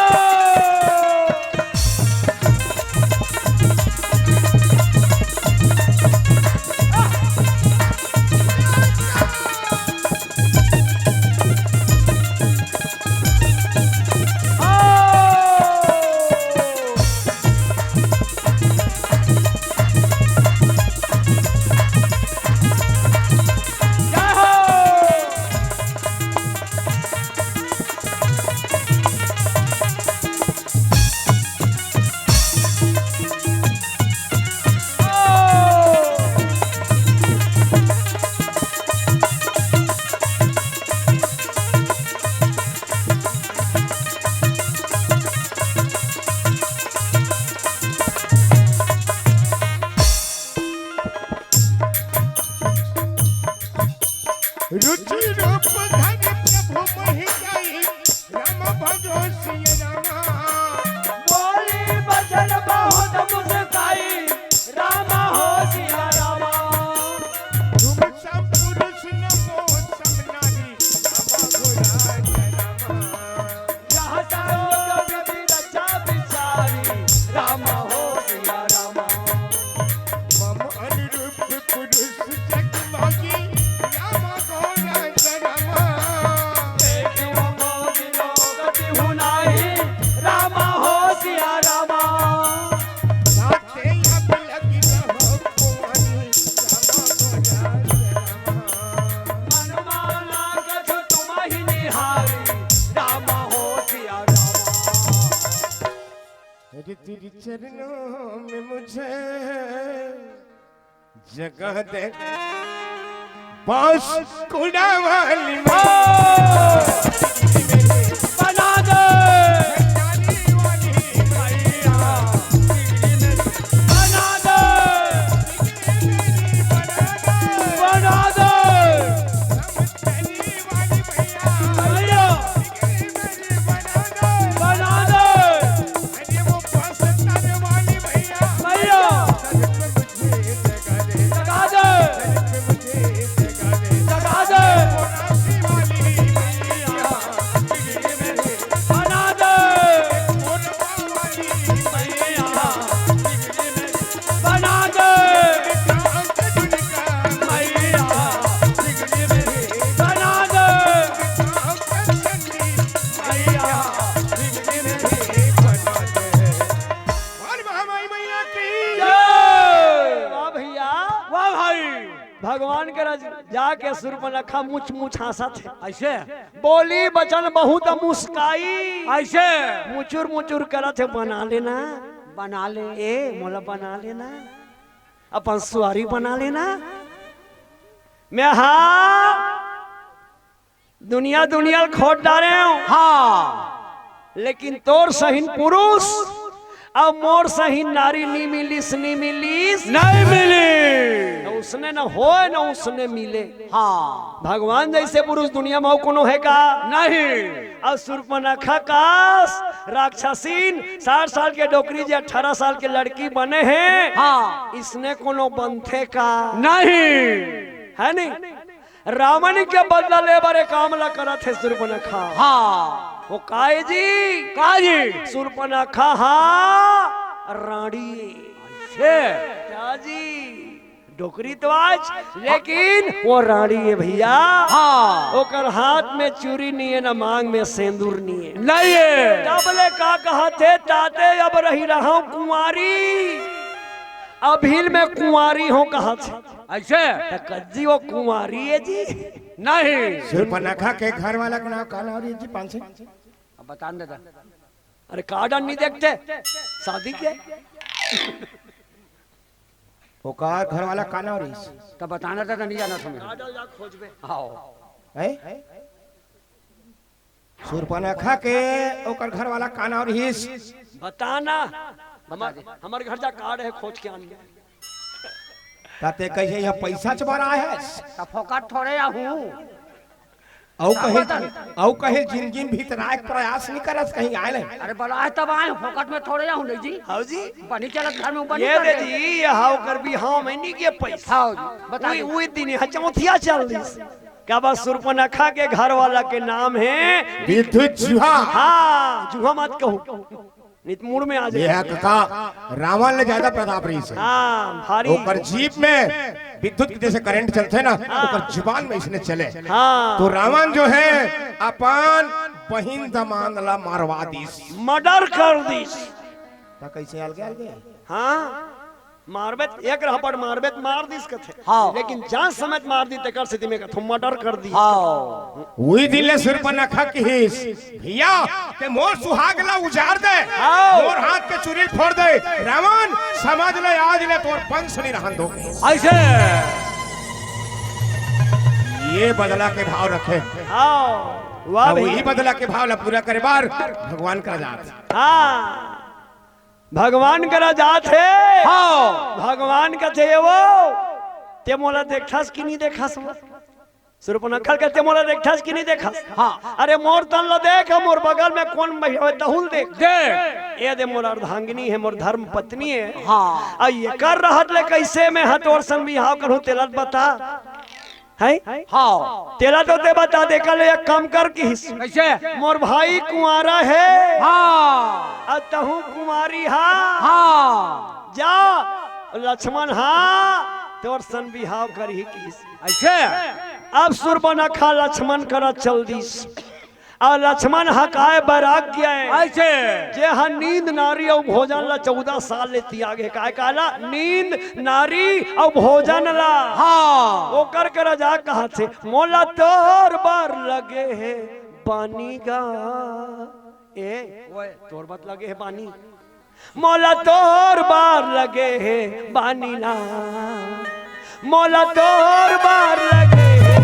रुचि रूप धरि प्रभु मोहि जाई, राम भजो सिय रामा। बोली बचन बहुत मुस्काई, रामा हो सिया रामा। तुम सब पुरुष नमो सब नारी, रामा हो राज रामा। जहाँ चारो कवि रचा बिचारी, राम हो सिया राम। मम अनुरूप पुरुष जग मागी, राम गौर राम। देखियो मोहि लोक बिहु कि तेरे चरणों में मुझे जगह दे, बांसुरा वाली मैया। बना दे। बना दे। बना दे। मैया। बना दे। मैया। जगा दे। जगा दे। बना दे। बना दे। बना दे। वाह भैया। वाह भाई। भगवान करा जाके सुर्पनखा मुच मुच हाँसत हे। ऐसे? बोली बचन बहुत मुस्काई। ऐसे? मुचुर मुचुर करत हे, बना लेना। बना ले। ए, मोला बना लेना। अपन सुवारी बना लेना। मैं हा दुनिया दुनिया ल खोज डारेंव। हाँ। लेकिन तोर सहिन पुरुष अउ मोर सहिन नारी नी मिलिस, नी मिलिस। नहीं मिली। न उसने न होय, न उसने मिले। हाँ। भगवान जैसे पुरुष दुनिया में अउ कोनो हे का? नहीं। अउ सुर्पनखा कस राक्षसीन साठ साल के डोकरी जे अठारह साल के लड़की बने हे। हाँ। इसने कोनो बनथे का? नहीं। हे नहीं? रावण के बदला ले बर ए काम ला करत हे सुर्पनखा। हाँ। ओ काय जी? का जी? सुर्पनखा हा रांड़ी। हे। का जी? डोकरी तो आज, लेकिन ओ रांड़ी हे भैया। हाँ। ओकर हाथ में चूरी नइ हे, न मांग में सेंदूर नइ हे। नइ हे। तब ले का कहत हे, ताते अब रहि रहंव कुंवारी, अभिन में कुंवारी हों कहत हे। ऐसे? त कज्जी ओ कुंवारी हे जी। नहीं। सुर्पनखा के घर वाला के नाम का नाम रहिस जी, पान सिंह? अब बता न दादा। अरे, कार्ड नहीं देखते शादी के? ओकर घर वाला का नाम रहिस? तब बताना दादा, नहीं जाना तुम्हें। कार्ड ला खोजबे। आओ। हैं? सुर्पनखा के ओकर घर वाला का नाम रहिस? बताना। हमर, हमर घर जा कार्ड हे, खोज के आन। ताते कहे, "यहाँ पैसा चबरा हे।" त फोकट थोड़े आहूं। अउ कहे, अउ कहे, "जिंदगी में भीतराय के प्रयास नहीं करस, कहीं आय नहीं।" अरे बड़ा हे तब आय, फोकट में थोड़े आहूं नहीं जी। हाँ जी। बनी चलत घर में बनी ये कर दे दे। जी, ये हाव कर भी हाँ, मैं नहीं के पैसा। हाँ जी, बता उई, दे। उई दिन यहाँ चौथिया चल दिस। का बा, सुर्पनखा के घर वाला के नाम हे विद्युत जुहा। हाँ, जुहा मत कहू। नित मूड में आ जाए। ये हे कका, रावण ले ज्यादा प्रताप रहिस हे। हाँ, भारी। ओकर जीप में विद्युत के जैसे करंट चलथे ना, हाँ। ओकर जुबान में इसने चले। हाँ। तो रावण जो हे, अपन बहिन दमांद ला मरवा दिस। मर्डर कर दिस। त कैसे अलगे अलगे? हाँ। मारबे त एक रहपट मारबे त मार दिस कथे। हाँ। लेकिन जान समेत मार दी तेकर सेती में कथों मर्डर कर दी। हाँ। उही दिन ले सुर्पनखा किहिस, "भैया, ते मोर सुहाग ला उजार दे, हाँ। मोर हाथ के चूरी फोर दे, रावण समझ ले आज ले तोर वंश नहीं रहन दो।" ऐसे। ये बदला के भाव रखे। हाँ। वाह अब भैया। वही बदला के भाव ला पूरा करे बार भगवान करा जात। हाँ। भगवान करा जात हे। हाँ। भगवान कथे, "ए वो, ते मोला देखथस कि नहीं देखस वो?" सुर्पनखा कथे, "मोला देखथस कि नहीं देखस?" हाँ। "अरे मोर तन ला देख, मोर बगल में कोन बइठे हे, तहू ल देख।" देख। ए दे मोर अर्धांगिनी हे, मोर धर्म पत्नी हे। हाँ। अउ एकर रहत ले कइसे में हा तोर संग बिहाव करहूं, तेला बता। हैं? हाँ। तेला तो ते बता दे, कल एक काम कर किहिस। कइसे? मोर भाई कुंवारा हे। हाँ। अउ तहूं कुंवारी हा। हाँ। जा, लछमन हा, तोर सन बिहाव करही किहिस। अइसे? अब सुर्पनखा लछमन करा चल दिस। अउ लछमन ह काय बैराग्य हे। अइसे? जे ह नींद, नारी अउ भोजन ला चौदह साल ले तियागे हे। काय काला? नींद, नारी अउ भोजन ला। हाँ। ओकर करा जा कहत हे, "मोला तोर बर लगे हे बानी गा।" ए, ओए। तोर बर लगे हे बानी। मोला तोर बार लगे हे बानी ला, मोला तोर बार लगे हे।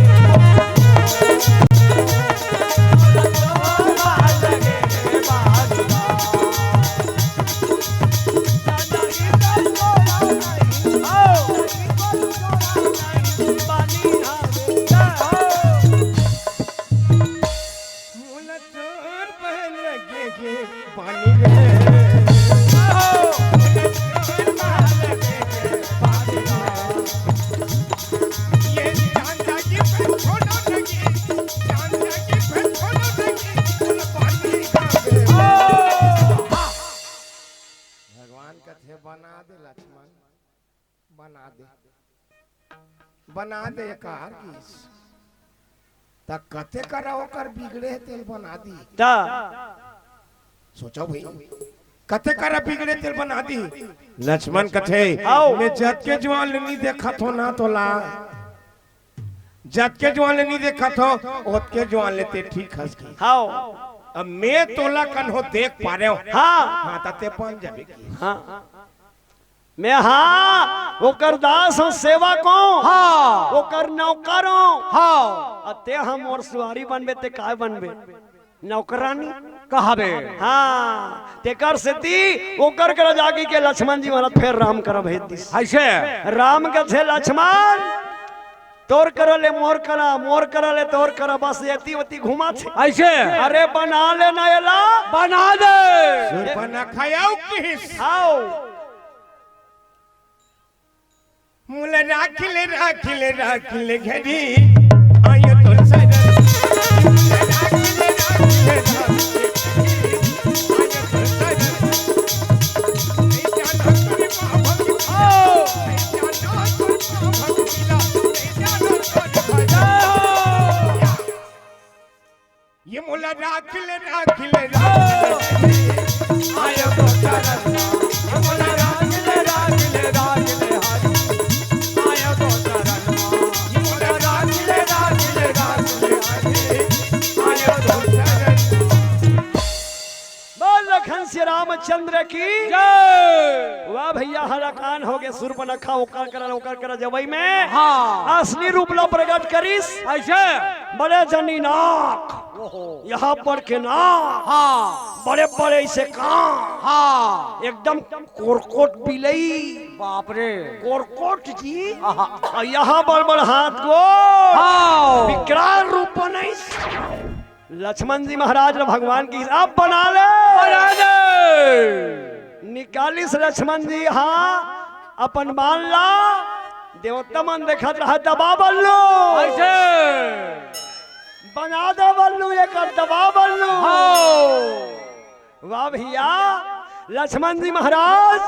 भगवान कथे, "बना दे लक्ष्मण, बना दे।" बना दे कार किस। त कते करा ओकर बिगड़े हे तेल बना दी। त सोचो भाई, कते करा बिगड़े तेल बना दी। लक्ष्मण कथे, आओ। "मैं जतके जुआन ले नी देखत हो ना तोला, जतके जुआन ले नी देखत हो, ओतके जुआन ले ते ठीक हस की। हाओ। अब मैं तोला कन्हो देख पा रहे हो। हाँ। हाँ, त ते बन जाबे की।" हाँ। मैं हाँ, ओकर दास हूँ, सेवक हूँ। हाँ। ओकर नौकर हूँ। हाँ। अ ते हम मोर सुवारी बनबे, ते काय बनबे? नौकरानी। कहाबे। हाँ, तेकर सेती ओकर करा जाके के लक्ष्मण जी महाराज फेर राम करा भेज दिस। ऐसे? राम कथे, "लक्ष्मण, तोर करा ले मोर करा, मोर करा ले तोर करा, बस एती ओती घुमा थे।" ऐसे? अरे बना ले ना एला। बना दे। सुरपनखा अउ किस। आओ। मोला राख ले, राख ले, राख ले घरी, आयो तोर सरन। मोला राख ले, राख ले, राख ले घरी, आयो तोर सरन। नहीं जाना तोरे बाबा की, नहीं जाना तोरे बाबा की, नहीं जाना तोरे बाबा की। ये मोला राख ले, राख ले, राख ले। आयो तो तरस। ये मोला राख ले, राख ले, राख ले, हरी। आयो तो तरस। ये मोला राख ले, राख ले, राख ले, हरी। आयो तो तरस। बोल लखन श्री रामचंद्र की जय। वाह भैया, हलाकान हो गए, सुरपनखा ओकर करा, ओकर करा जवई में हाँ। असली रूप ला प्रगट करिस। ऐसे? बड़े जनी नाक, ओहो। यहाँ पर के नाक, हाँ। बड़े बड़े ऐसे कान, हाँ। एकदम कोरकोट बिलई। बाप रे। कोरकोट जी। आहा। और यहाँ बड़ बड़ हाथ गोड़। हाँ। विकराल रूप बनई। लक्ष्मण जी महाराज ल भगवान की अब बना ले। बना ले। निकालिस लक्ष्मण जी, हाँ, अपन बाण ला। देवता मन देखत रहा, दबा बल्लू। ऐसे। बना दे बल्लू, एकर दबा बल्लू। हाँ। वाह भैया, लक्ष्मण जी महाराज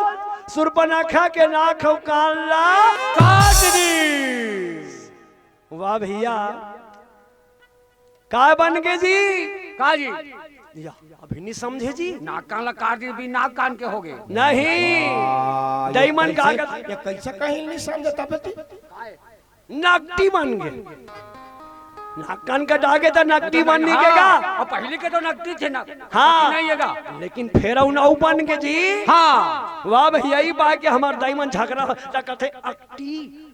सुरपनखा के नाक अउ कान ला काट दीस। वाह भैया, काय बन गे जी? का जी? या, अभी नहीं समझे जी। नाक कान ला काट दी, भी नाक कान के हो गए। नहीं। आ, ये दईमन का कैसे, कर- ये कैसे कहीं नहीं समझे तब तू? नकटी बन गे। नाक कान कटा गे त नकटी बन नहीं गेगा। हाँ, अब पहले के तो नकटी थे ना। हाँ। नहीं हेगा। लेकिन फेर अउ नौ बन गे जी। हाँ। वाह भैया, ई बा के हमार दईमन झगड़ा हो, त कथे अकटी।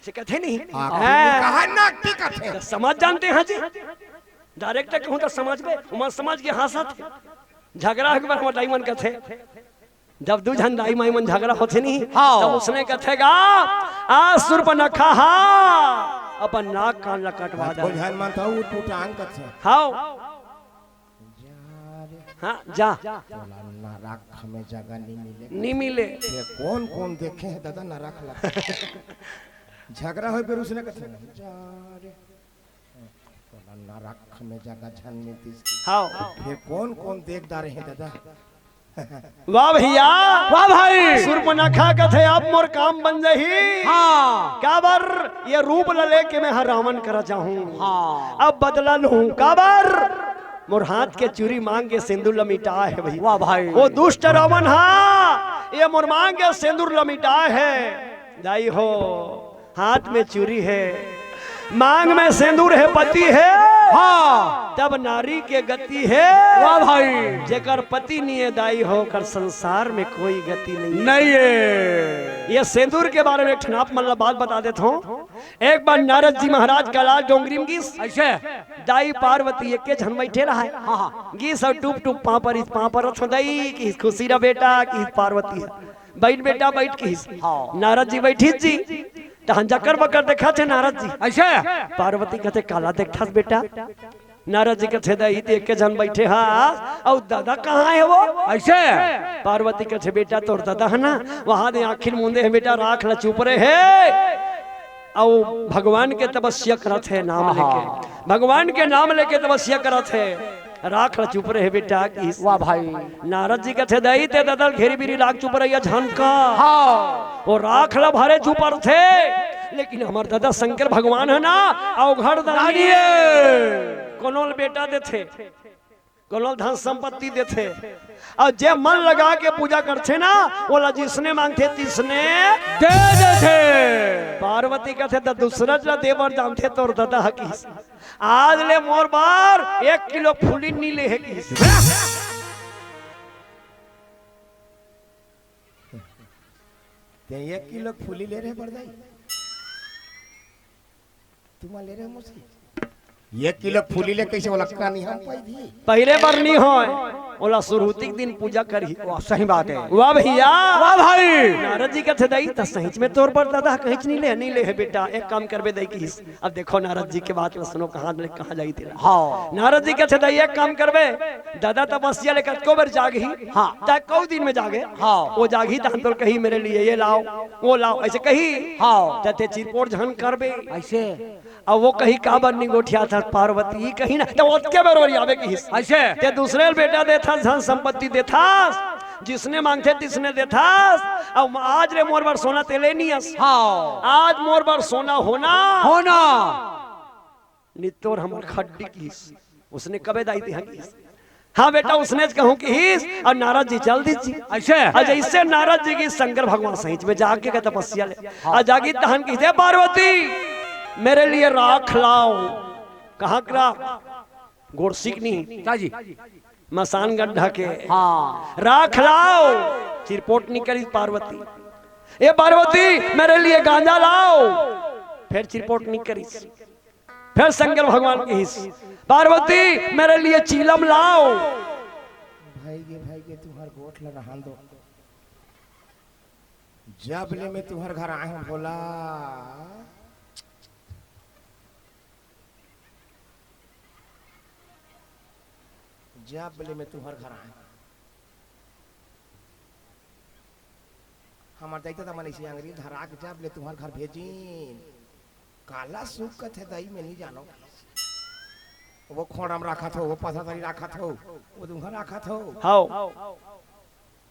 से कथे नहीं। आखिर हाँ। में कहा नकटी कथे? तो समझ जानते हैं जी। डायरेक्ट कहूँ तो समझ में, उमन समझ के हंसत हे। झगड़ा हो के बाद हमार दईमन कथे। जब दू झन दाई माई मन झगड़ा होथे नहीं, हाँ। तब उसने कथे गा, "आ सुरपनखा हा, अपन नाक कान ला कटवा दे।" कोई झन मन तो उठ उठ आन कथे। हाँ। जा रे। हाँ, जा। तोला नरक में जगह नहीं मिले। नहीं मिले। ये कौन कौन देखे हैं दादा नरक ला? झगड़ा होय फिर उसने कथे, "जा रे।" तोला नरक में जगह झन मिलतीस। हाँ। फिर कौन कौन देख डारे हैं दादा? वाह भैया। वाह भाई। सुरपनखा कथे, "अब मोर काम बन जाही।" हाँ। काबर ये रूप ला लेके मैं ह रावण करा जाहूँ। हाँ। अब बदला लूँ। काबर मोर हाथ के चूरी मांग के सिंदूर ला मिटाय हे भैया। वाह भाई। वो दुष्ट रावण हा, ये मोर मांग के सिंदूर ला मिटाय हे। दाई हो, हाथ में चूरी हे, मांग में सिंदूर हे, पति हे, हाँ। तब नारी के गति हे। वाह भाई। जेकर पति निये दाई हो, ओकर संसार में कोई गति नहीं। नहीं है। ये सेंदूर के बारे में एक ठन आप मन ला बात बता देत हूँ। एक बार नारद जी महाराज कैलाश डोंगरी में गिस। ऐसे? दाई पार्वती एके झन बैठे रहा है। हाँ, हाँ। गिस अउ टुप टुप पाँव परिस, पाँव परत हे दाई, किहिस खुशी रह बेटा, किहिस पार्वती हे। बैठ बेटा, बैठ, किहिस। हाँ। नारद जी बैठिस जी, तहन जकर बकर देखत हे नारद जी। ऐसे? पार्वती कथे, काला देखथस बेटा? नारद जी कथे, दाई, ते एके झन बैठे हस, अउ ददा कहाँ हे वो? ऐसे? पार्वती कथे, बेटा, तोर ददा हे ना, वहाँ दे आँखी ल मूंदे हे बेटा, राख ल चुप रहे हे। अउ भगवान के तपस्या करत हे, नाम आहा। लेके, भगवान के नाम लेके तपस्या करत हे। राख ल चुप रहे बेटा, किहिस। वाह भाई। नारद जी कथे, दाई, ते ददा ल घेरी बिरी राख चुप रहिया झन कह। हाँ। वो राख ल भरे चुप रथे, लेकिन हमर ददा शंकर भगवान हे ना, अवघड़ दानी दानी हे। कोनो ल बेटा देथे, कोनो ल धन संपत्ति देथे, अउ जे मन लगा के पूजा करथे ना, ओला जिसने मांगथे तिसने दे देथे। पार्वती कथे, त दूसरा ला दे बर जानथे तोर ददा ह, किहिस। आज ले मोर बर एक किलो फूली नी ले हे, किहिस। ते एक किलो फूली ले रहे बड़ दाई? तुमन ले रहे मौसी? एक किलो फूली ले कइसे ओला का नहीं हम पाई थी? पहिले बर नी होय, ओला सुरहुती के दिन पूजा करही। वाह, सही बात हे। वाह भैया। वाह भाई। नारद जी कथे, दाई, त सहीच में तोर बर ददा कहीच नी ले, नी ले हे बेटा, एक काम करबे दाई, किहिस। अब देखो नारद जी के बात ल सुनो, कहाँ ले कहाँ जाही तेला। हाँ। नारद जी कथे, दाई, एक काम करबे, ददा तपस्या ले कतको बेर जागही, हाँ। त कऊ दिन में जागे, हाँ। वो जागही तहन तोला कही, मेरे लिए ये लाओ, वो लाओ, ऐसे कही। हाँ। त ते चिरपोट झन करबे। ऐसे? अब वो कही, काबर नी गोठियाथस पार्वती, कही ना, त ओतके बेर ओरियाबे, किहिस। ऐसे? ते दूसरे ल बेटा देथस, धन संपत्ति देथस, जिसने मांगथे तिसने देथस। अब आज ले मोर बर सोना ते ले नी अस। हाँ। आज मोर बर सोना होना। होना। नितोर हमर खड्डी, किहिस। उसने कबे दाई देहा, किहिस। हाँ बेटा, उसने च कहूँ, किहिस। अउ नारद जी चल दिस जी। ऐसे? अउ जइसे नारद जी गिस, शंकर भगवान सहीच में जाग गे तपस्या ले। हाँ। अउ जागिस तहन किहिस, हे पार्वती, मेरे लिए राख लाओ। कहाँ के राख? गोरसी के नी। का जी? मसान गड्ढा के। हाँ। राख लाओ। चिरपोट नी करिस पार्वती। ए पार्वती, मेरे लिए गांजा लाओ। फेर चिरपोट नी करिस। फेर शंकर भगवान किहिस, पार्वती, मेरे लिए चीलम लाओ। भाई गे, भाई गे, तुम्हर गोठ ल रहन दो। जब ले मैं तुम्हर घर आए हूँ भोला, जब ले मैं तुम्हर घर आए हूँ, हमर दाई ददा मन अइसे अंगरी धरा के जब ले तुम्हर घर भेजिन। काला सुख कथे दाई, मैं नी जानों। वो खोड़ा म राखत हो, वो पथारी राखत हो, वो तुम्हर राखत हो। हाँ।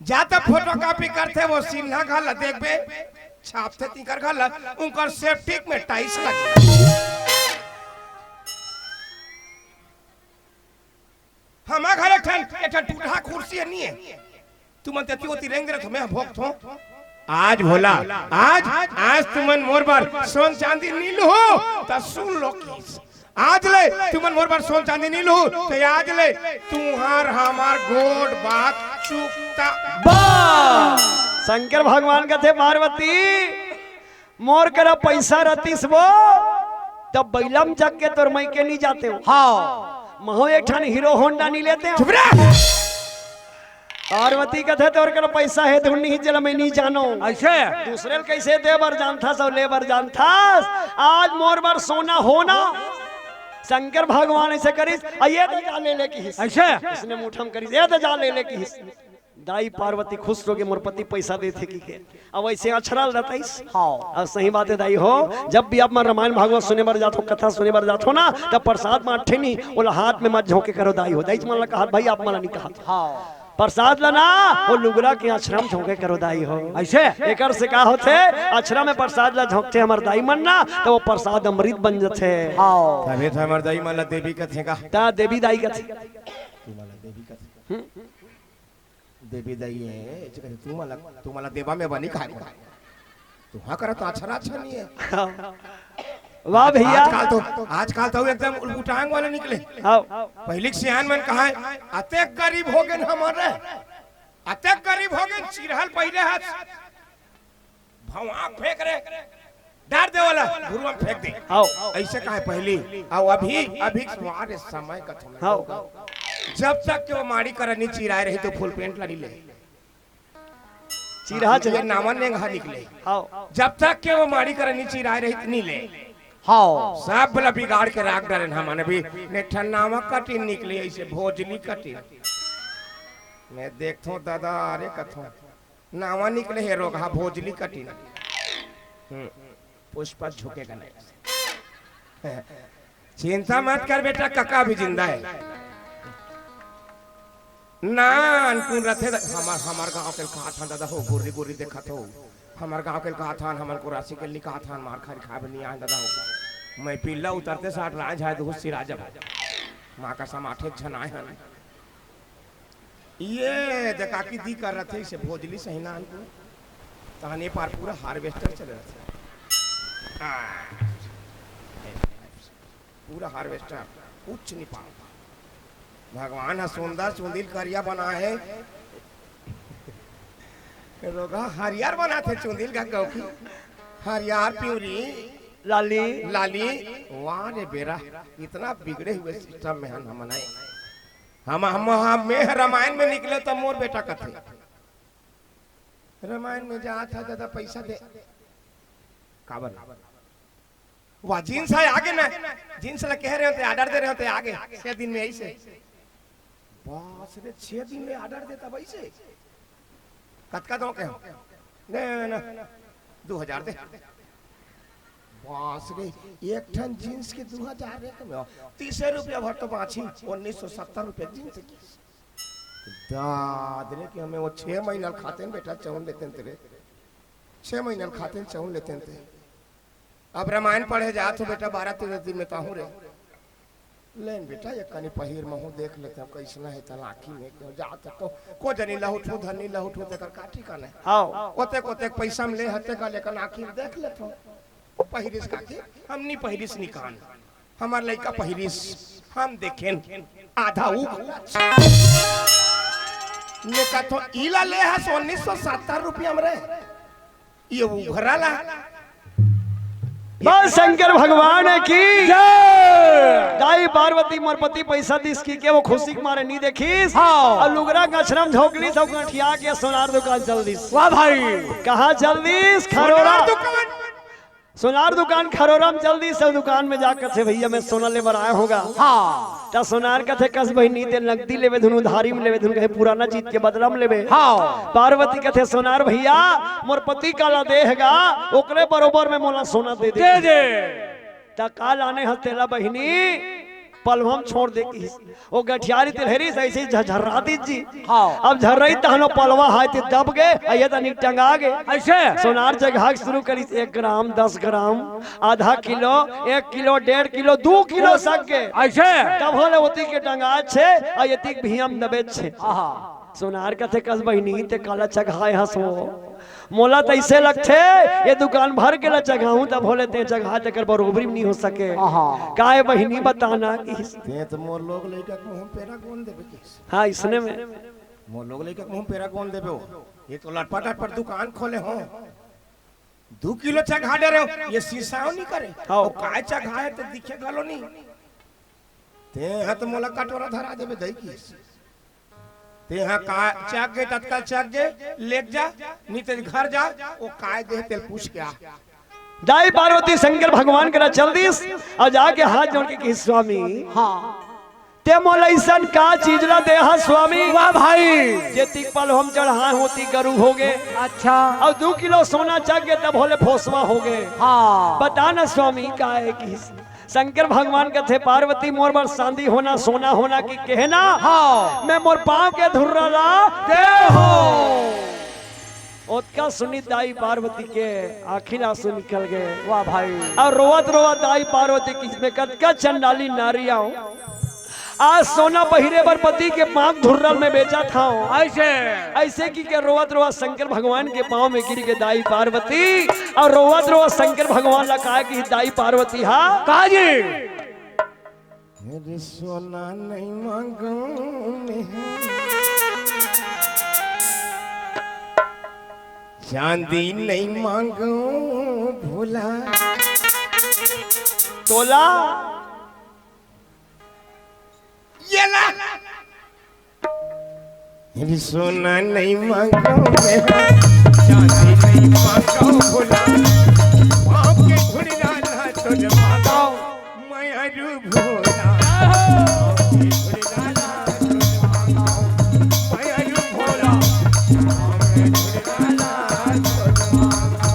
जा त फोटोकॉपी करथे, वो सिन्हा घर ला देखबे, छापथे तिंकर घर ला, उंकर सेप्टिक में टाइल्स लगे। हमर घर एक ठन, एक ठन टूटहा कुर्सी हे, नी हे। तुमन तेती ओती रेंग दे रहे, मैं भोगथों। आज भोला, आज, आज तुमन मोर बर सोन चांदी नी लुहू, त सुन लो किहिस। आज ले तुमन मोर बर सोन चांदी नी लुहू, त आज ले तुम्हर हमर गोठ बात चुकता। बा! शंकर भगवान कथे, पार्वती, मोर करा पइसा रतिस वो, त बइला म जग के तोर मइके नी जातेंव। हाँ। महूँ एक ठन हीरो होंडा नी लेतेंव। चुप रह। पार्वती कथे, तोर करा पइसा हे धुन नहीं, जेला मैं नी जानों। ऐसे? दूसरे ल कइसे दे बर जानथस अउ ले बर जानथस? आज मोर बर सोना होना। शंकर भगवान अइसे करिस, अउ ए दे जा ले ले किहिस। ऐसे? उसने मुठा म करिस, ए दे जा ले ले किहिस। दाई पार्वती खुश होगे, मोर पति पइसा देथे कहिके। अब अइसे अछरा ल रतइस। हाँ। अब सही बात हे दाई हो, जब भी आप मन रामायण भागवत सुने बर जाथो, कथा सुने बर जाथो ना, तब प्रसाद म अंठे नी, ओला हाथ में मत झोंके करो दाई हो। दाई मन ला कहत, भाई आप मन ला नी कहत। हाँ। प्रसाद ला ना, वो लुगरा के अछरा म झोंके करो दाई हो। ऐसे? एकर से का होथे? अछरा में प्रसाद ला झोंकथे हमर दाई मन ना, त वो प्रसाद अमृत बन जथे। हाँ। तभे तो हमर दाई मन ला देवी कथे का? त देवी दाई कथे। तुम्हारा देवी कथे। हम्म। देवी दाई हे, एचे कथे, तुम्हारा, तुम्हारा देवा में बनी खाए को। तुम्हारा करा तो अछरा अच्छा नहीं है। हाँ। वाह भैया। आजकल तो, आजकल तो एकदम उलबुटांग वाले निकले। हाँ। पहिली के सियान मन कहा, "अतेक गरीब हो गए हमर रे, अतेक गरीब हो गए, चिरहल पहिले हाथ भवा फेंक रे, डार दे वाला, घुरुआ में फेंक दे।" हाँ। ऐसे कहा पहिली। अउ अभी, अभी वाह रे समय का थोड़ा हाँ। जब तक के वो माड़ी करा नी चिराए रही तो फुल पेंट ला नी ले। चिरहा ये चला। नावा नेंगहा निकले। हाँ। जब तक के वो माड़ी करा नी चिराए रही तो नी ले। हाँ। सब ला बिगाड़ के राख डारेन हमन अभी। ने ठन नावा कटिन निकले, ऐसे भोजली कटिन। मैं देखथों दादा, अरे कथों। नावा निकले हे रोगहा भोजली कटिन। हम्म, पुष्पा झुकेगा नहीं। चिंता मत कर बेटा, कका भी जिंदा है। ना, अनकुन रथे द-, हमर, हमर गाँव के कहाथन दादा हो, गोरी गोरी देखत हो। हमर गाँव के कहाथन, हमन को राशि के निकाथन, मार खाई खाए बर नहीं आए दादा हो। मैं पिल्ला उतरते साठ राज है, दो सिरा जब। माँ कसम आठे झन आए हन। ये देखा कि दी कर रथे, इसे भोजली सही ना अनकुन। तहन ये पार पूरा हार्वेस्टर चले रथे। हाँ। पूरा हार्वेस्टर, कुछ नहीं पाओ। भगवान ह सुंदर चुंदिल करिया बना है। रोगहा हरियर बनाथे चुंदिल का गौकी। हरियर पिवरी। लाली। लाली। वाह रे बेरा, इतना बिगड़े हुए सिस्टम में हन हमन आए। हम, हम, हम, मैं रामायण में निकले तो मोर बेटा कथे। रामायण में जात ह दादा पैसा दे। काबर? वाह, जींस है आगे ना, जींस ला कह रहे होते, ऑर्डर दे रहे होते आगे, छह दिन में ऐसे। बस रे, छह दिन में ऑर्डर देता वैसे। कतका दो के हो? ने, ने, दो हजार दे। बस रे, एक ठन जींस के दो हजार रे कम हो। तीस रुपया भर तो बाँची, उन्नीस सौ सत्तर रुपया जींस की। दाद रे कि हमें वो छह महीना खाते हैं बेटा, चौन लेते हैं तेरे। छह महीना खाते हैं, चौन लेते हैं तेरे। अब रामायण पढ़े जात हो बेटा, बारह तेरह दिन में ताहू रे। लेन बेटा, एक कनी पहिर महू देख लेते हैं, कैसना है तलाकी में, क्यों जात हो, को जनी लहुट हो, धनी लहुट हो, तेकर का ठिकाना है? हाँ। ओतेक, ओतेक पैसा में ले हते का, लेकिन आखिर देख लेते हो। वो पहिरिस का की, हम नी पहिरिस निकान। हमार लइका पहिरिस, हम देखेन, आधा ऊ। ने कथो, "इला ले हस उन्नीस सौ सत्तर रुपया में रे।" ये उघरा ला। बस शंकर भगवान की जय। दाई पार्वती मोर पति पैसा दिस की के वो खुशी के मारे नी देखिस। हाँ। अउ लुगरा गछरम झोंकलिस अउ गठिया के सोनार दुकान चल दिस। वाह भाई। कहाँ चल दिस? खरोरा। सोनार दुकान। सोनार दुकान खरोरा में चल दिस अउ दुकान में जाकर से, "भैया मैं सोना ले बर आया हूँ गा।" हाँ। त सोनार कथे, "कस बहिनी ते नकदी लेबे धुन उधारी में लेबे धुन?" कहे, "पुराना चीज के बदला में लेबे।" हाँ। पार्वती कथे, "सोनार भैया, मोर पति काला देहगा, ओकरे बरोबर में मोला सोना दे दे।" दे दे। त का लाने हस तेला बहिनी, पलवा में छोड़ दे किहिस। वो गठियारी तेल हेरिस, ऐसे ही झ-, झर्रा दिस जी। हाँ। अब झर्रई तहनो पलवा हाय ते दब गे, अइया तनी टंगा गे। ऐसे? सोनार चघाय के शुरू करिस, एक ग्राम, दस ग्राम, आधा किलो, एक किलो, डेढ़ किलो, दू किलो सक गे। ऐसे? तब होले ओती के टंगा छे, अउ एती के भियम दबे छे। आहा। सोनार कथे, "कस बहिनी, ते काला चघाय हस वो?" मोला त अइसे लगथे, ये दुकान भर के ला चघाहूं, तब होले ते चघा तेकर बरोबरी नहीं हो सके। आहा। काय बहिनी बताना कि ते तो मोर लोग लइका के मुंह पेरा गोंद देबे किस। हाँ, इसने में। मोर लोग लइका के मुंह पेरा गोंद देबे हो। ये तो लटपट लटपट दुकान खोले हो। दू किलो चघा डरे हो, ये सीसाव नहीं करे। हाँ। वो काय चघाए तो दिखे गलो नहीं। ते हा तो मोला कटोरा धरा देबे दई किस। तेहा का चघ गे, तत्काल चघ गे, लेग जा, नी ते घर जा, वो काय दे तेल पूछ के आ। दाई पार्वती शंकर भगवान करा चल दिस, अउ जाके हाथ जोड़ के किहिस, "स्वामी, हाँ। ते मोला अइसन का चीज ला दे हा स्वामी?" वाह भाई। जेतिक पलवा में चढ़ाय हों ओती गरू हो गे। अच्छा। अउ दू किलो सोना चघ गे तब होले भोसवा हो गे। हाँ। बता ना स्वामी का हे किहिस। शंकर भगवान कथे, "पार्वती मोर बर चांदी होना, सोना होना कि कहना?" हाँ। मैं मोर पाँव के धुर्रा ला दे हो। ओतका सुनी दाई पार्वती के आँखी ला आंसू निकल गे। वाह भाई। अउ रोवत रोवत दाई पार्वती किहिस, "मैं कतका चंडाली नारी आंव, आज सोना पहिरे बर पति के पाँव धुर्रल में बेचत हंव। अइसे? अइसे कहिके रोवत रोवत शंकर भगवान के पाँव में गिर गे दाई पार्वती, अउ रोवत रोवत शंकर भगवान ला कहे कि दाई पार्वती हा। का जी? अरे सोना नहीं मांगो मैं, चांदी नहीं मांगो भोला। तोला। ये ला। अरे सोना नहीं मांगो मैं, चांदी नहीं मांगो भोला, पाँव के धूल डाला तुझ मांगो मैं अरु भोला। पाँव के धूल डाला तुझ मांगो मैं अरु भोला, पाँव के धूल डाला तुझ मांगो।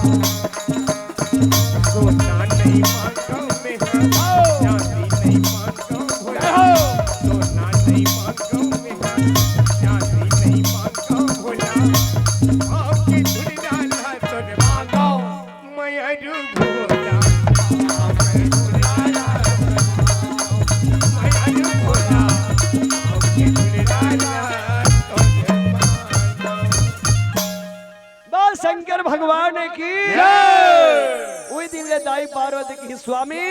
सोना नहीं मांगो मैं, चांदी नहीं मांगो भोला। सोना नहीं मांगो मैं, चांदी नहीं मांगो भोला। पाँव के धूल डाला तुझ मांगो मैं अरु भोला। मैं अरु भोला। पाँव के धूल डाला तुझ मांगो। बस शंकर भगवान की जय। उही दिन ले दाई पार्वती कहिस, स्वामी,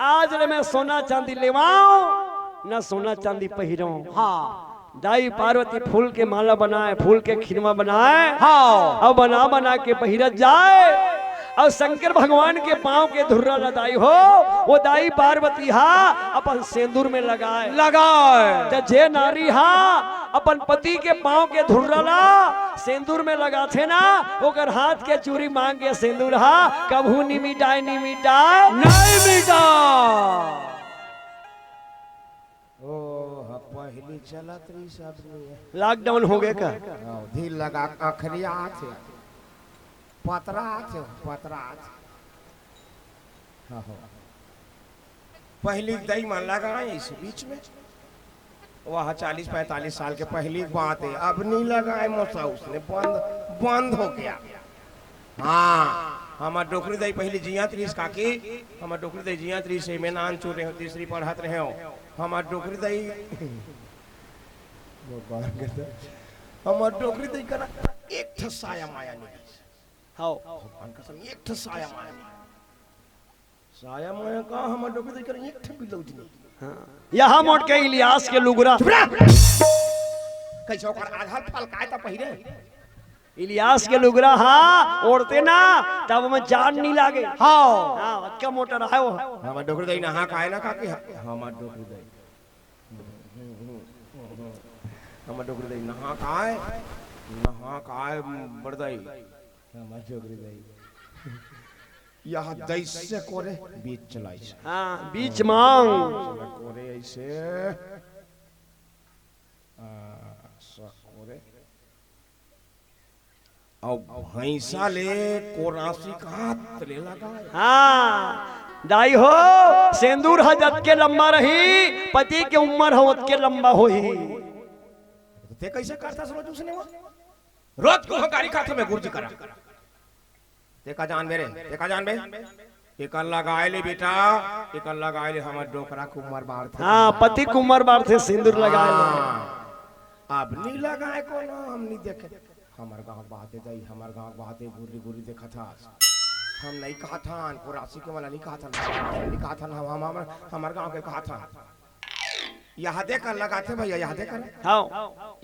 आज ले मैं सोना चांदी लेवांव, न सोना चांदी पहिरंव। हाँ। दाई पार्वती फूल के माला बनाय, फूल के खिनवा बनाय। हाँ। अउ बना बना के पहिरत जाय। अउ शंकर भगवान के पाँव के धुर्रा ला दाई हो, ओ दाई पार्वती हा अपन सेंदूर में लगाय। लगाय। त जे नारी हा अपन पति के पाँव के धुर्रा ला सेंदूर में लगाथे ना, ओकर हाथ के चूरी मांग के सेंदूर हा कभू नि मिटाय, नि मिटाय। नहीं मिटा। ओ, हा, पहिली चलत रहिस सब नहीं है। लॉकडाउन हो गे का? हाँ, ढील लगा के अखरियाथे, पतराथे, पतराथे। हाँ, हो। पहिली दई मन लगाय इस बीच में, वह चालीस पैंतालीस साल के पहिली के बात है, अब नहीं लगाय मोसा, उसने बंद, बंद हो गया। हाँ, हमर डोकरी दई पहिली जियत रहिस काकी, हमर डोकरी दई जियत रहिस, एमे नानचुन रहेंव, तीसरी पढ़त रहेंव। हमर डोकरी दई, भगवान करता, हमर डोकरी दई करा एक ठो साया माया नहीं रहिस। हाँ। भगवान कसम, एक ठो साया माया नहीं। साया माया का हमर डोकरी दई करा एक ठो ब्लाउज नहीं। हाँ। यहाँ मोट के इलियास के लुगरा। चुप रह। कइसे ओकर आधा फलकाय त पहिरे। इलियास के लुगरा हा, ओढ़ते ना, तब में जान नहीं लागे। हाँ। हाँ, अतका मोटा रहे वो। हमर डोकरी दई नहा के आय ना काकी, हमर डोकरी दई। हमर डोकरी दई नहा के आय, नहा के आय बड़दई। हमर डोकरी दई। यहाँ दई से कोरे, बीच चलाइस। हाँ, बीच मांग। कोरे अइसे। आ, स कोरे। अउ भैंसा ले कोरासी के हाथ ले लगाय। हाँ, दाई हो, सेंदूर ह जतके लंबा रही, पति के उम्र ह ओतके लंबा होही। ते कइसे करथस रोज उसने वो? रोज को हकारी खाथे में गुरजी करा। ते का जानबे रे, ते का जानबे? एकर लगाय ले बेटा, एकर लगाय ले, हमर डोकरा के उम्र बाढ़थे। हाँ, पति के उम्र बाढ़थे, सेंदूर लगाय ले। हाँ, अब नी लगाय कोनो, हम नी देखे। हमर गाँव के बात हे दई, हमर गाँव के बात हे, गुर्री गुर्री देखत हस। हम नहीं कहत हन, कोरासी के वाला नहीं कहत हन, नहीं कहत हन, हम, हम, हम, हमर गाँव के कहत हन। यहाँ देख कर लगाथे भैया, यहाँ देख कर। हाँ।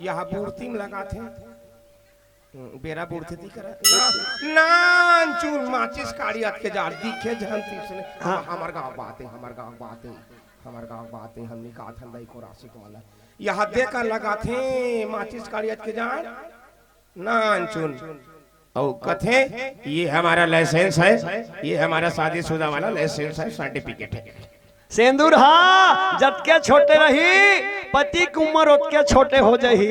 यहाँ मूर्ति में लगाथे। हम्म, बेरा बुढ़थे ती करा। ना, नानचुन माचिस काड़ी अतके जाड़ दिखे झन तीसने। हाँ। हमर गाँव बात हे, हमर गाँव बात हे, हमर गाँव बात हे, हमनी का थन दई कोरासी के वाला। यहाँ देख कर लगाथे माचिस काड़ी अतके जाड़। नानचुन। अउ कथे, "ये हमारा लाइसेंस है, ये हमारा शादीशुदा वाला लाइसेंस है, सर्टिफिकेट है।" सेंदूर हा जतके छोटे रही, पति के उम्र ओतके छोटे हो जाही।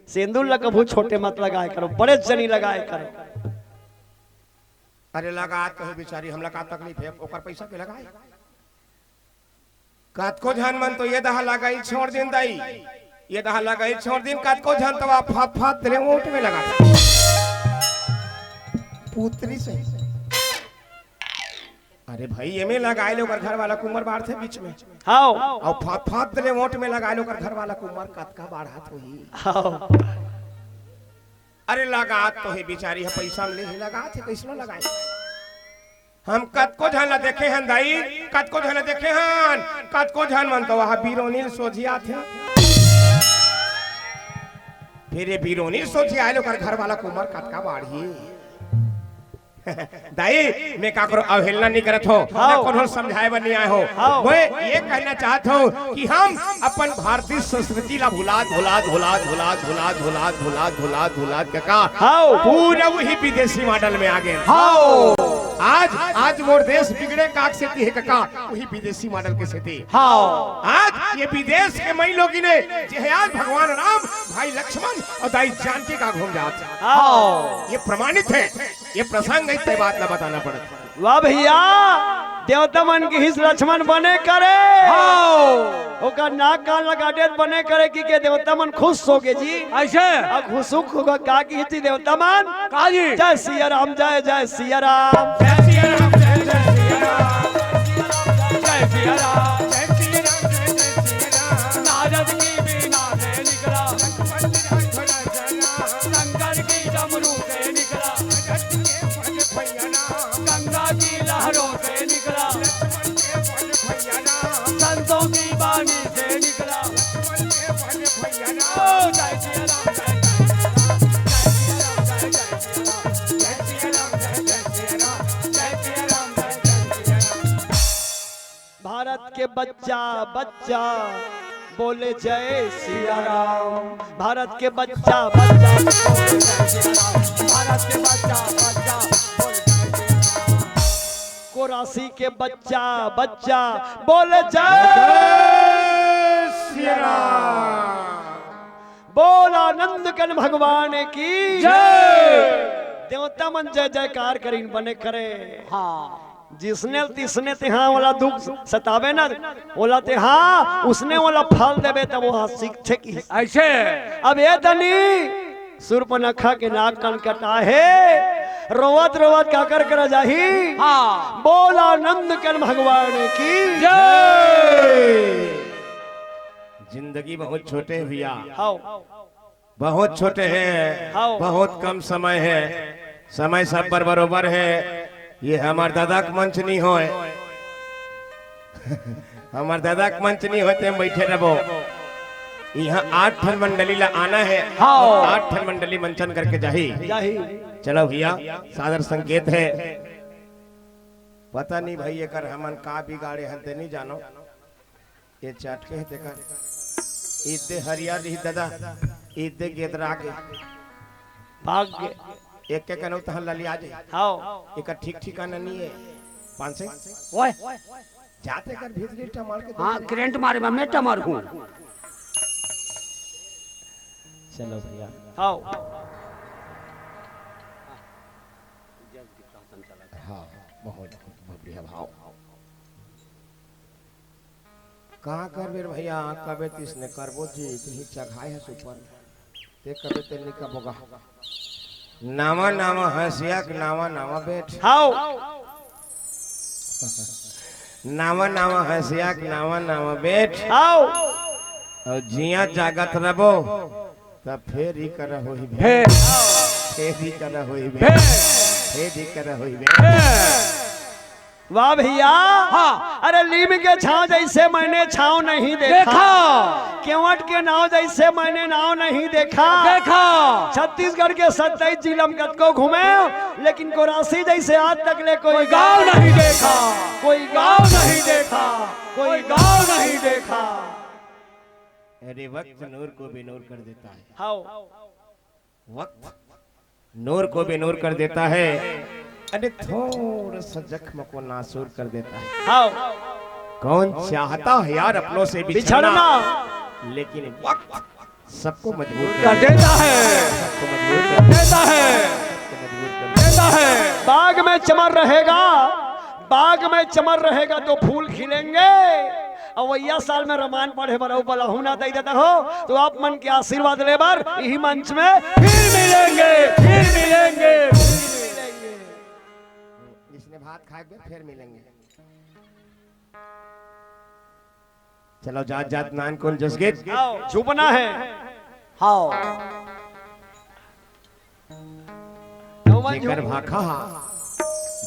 सेंदूर ला कभू छोटे मत लगाय करो, बड़े जनी लगाय करो। अरे लगात कहे बेचारी, हमला का तकलीफ हे, ओकर पैसा पे लगाय। कतको झन मन तो ये दहा लगाई छोड़ दिन दाई, ये दहा लगाई छोड़ दिन, कतको झन तो आप फत फत तेरे ओट में लगा। पुत्री से। अरे भाई, एमे लगाए ले ओकर घर वाला के उमर बाढ़थे बीच में। हाव। अउ फात फात ले ओंठ में लगाए ले ओकर घर वाला के उमर कतका बाढ़त होही। हाव। अरे लगात तो हे बिचारी ह, पइसा म ले हे लगात हे, कइसनो लगाए। हम कतको झन ला देखे हन दाई, कतको झन ला देखे हन, कतको झन मन तो वहाँ बिरोनी ल सोझी आथे। फेर ये बिरोनी ल सोझी आए ले ओकर घर वाला के उमर कतका बाढ़ही। दाई, मैं काकरो अवहेलना नहीं करत हो, हाव। मैं कोनो समझाए बर नहीं आए हो। हाव। मैं ये कहना चाहत हूँ कि हम अपन भारतीय संस्कृति ला भुलात, भुलात, भुलात, भुलात, भुलात, भुलात, भुलात, भुलात, कका, हाव। पूरा वही विदेशी मॉडल में आ गए। हाव। आज, आज मोर देश बिगड़े काक सेती हे, कका, वही विदेशी मॉडल के सेती। हाव। आज ये विदेश के मई लोगिन हे, जे हे आज भगवान राम, भाई लक्ष्मण अउ दाई जानकी का घूम जात हे। हाव। ये प्रमाणित हे। ये प्रसंग हे, ते बात ला बताना पड़त। वाह भैया, देवता मन किहिस लक्ष्मण बने करे। हाव। ओकर नाक कान ला काटे त बने करे कहिके देवता मन खुश होगे जी। अइसे? अब खुश होके का किहिस देवता मन? का जी? जय सिया राम, जय जय सिया राम। जय सिया राम, जय जय सिया राम। जय सिया राम, जय सिया राम, जय सिया राम। नारद की बीना से निकला, शंकर की डमरू से निकला, गंगा की लहरों से निकला, संतों की बाणी से निकला। ओ जय सिया राम, जय जय सिया राम, जय सिया राम, जय जय सिया राम, जय सिया राम, जय सिया राम, जय सिया राम, जय जय सिया राम। भारत के बच्चा, बच्चा, बोले जय सिया राम। भारत के बच्चा, बच्चा, बोले जय सिया राम। भारत के बच्चा, बच्चा, बोले जय सिया राम। कोरासी के बच्चा, बच्चा, बोले जय जय सिया राम। बोल आनंद कन भगवान की जय। देवता मन जय जयकार करिन बने करे। हाँ। जिसने तिसने तिहाँ ओला दुख सतावे न, ओला तिहाँ उसने ओला फल देबे, तब वहाँ सीखथे कि अइसे। अब ये तनी सूर्पनखा के नाक कान कटा हे, रोवत रोवत काकर करा जाही। हाँ। बोल आनंद कन भगवान की जय। जिंदगी बहुत छोटे हे भैया। हाव। बहुत छोटे हे, हाव। बहुत कम समय हे, समय सब बर बरोबर हे। ये हमर दादा के मंच नहीं होय, हमर दादा के मंच नहीं होय ते हम बैठे रहबो। यहाँ आठ ठन मंडली ला आना हे, हाव। आठ ठन मंडली मंचन करके जाही। जाही। चलो भैया, सादर संकेत हे। पता नहीं भाई, एकर हमन का बिगाड़े हन ते नहीं जानो। ये चटके हे तेकर। इदे हरियर रही दादा, इदे गेदरा के। भाग गे। एक के कनो तहन ललिया जे। हाव। एकर ठीक ठिकाना नहीं हे। पाँच सौ? ओए। जाते कर भीतरी टमार के हाँ, देख। करंट मारे में मैं टमार हूँ। चलो भैया। हाव। हाँ, बहुत, बहुत बढ़िया भाव। का करबे रे भैया, कबे तिसने करबो जी, तिही चघाए हस ऊपर। ते कबे ते निकबोगा। नावा नावा हंसिया के नावा नावा बेट। हाव। नावा नावा हंसिया के नावा नावा बेट। हाव। अउ जिया जागत रबो, तब फेर ही कर होई बे। फेर। फेर ही कर होई बे। फेर। फेर ही कर होई बे। फेर। वाह भैया। हाँ। अरे लीम के छांव जैसे मैंने छांव नहीं देखा। देखा। केवट के नाव जैसे मैंने नाव नहीं देखा। देखा। छत्तीसगढ़ के सत्ताईस जिला में कतको घूमे, लेकिन कोरासी जैसे आज तक ले कोई कोई गांव नहीं देखा। कोई गांव नहीं देखा। कोई गांव नहीं देखा। अरे वक्त नूर को बेनूर कर देता है। हाव। वक्त नूर को बेनूर कर देता है, अरे थोड़ा सा जख्म को नासूर कर देता है। हाव। कौन चाहता है यार अपनों से बिछड़ना? बिछड़ना। लेकिन वक्त सबको मजबूर कर कर देता है। सबको मजबूर कर देता है। सबको मजबूर कर देता है। बाग में चमर रहेगा, बाग में चमर रहेगा तो फूल खिलेंगे। अवइया साल में रामायण पढ़े बर अउ बलहू ना दई देता हो, तो आप मन के आशीर्वाद ले बर इही मंच में फिर मिलेंगे, फिर मिलेंगे, फिर मिलेंगे। इसने भात खाए के फिर मिलेंगे। चलो, जात जात नानकुन जस गीत। आओ, झुपना है। हाव। नौमन जेकर झुप। भाखा हा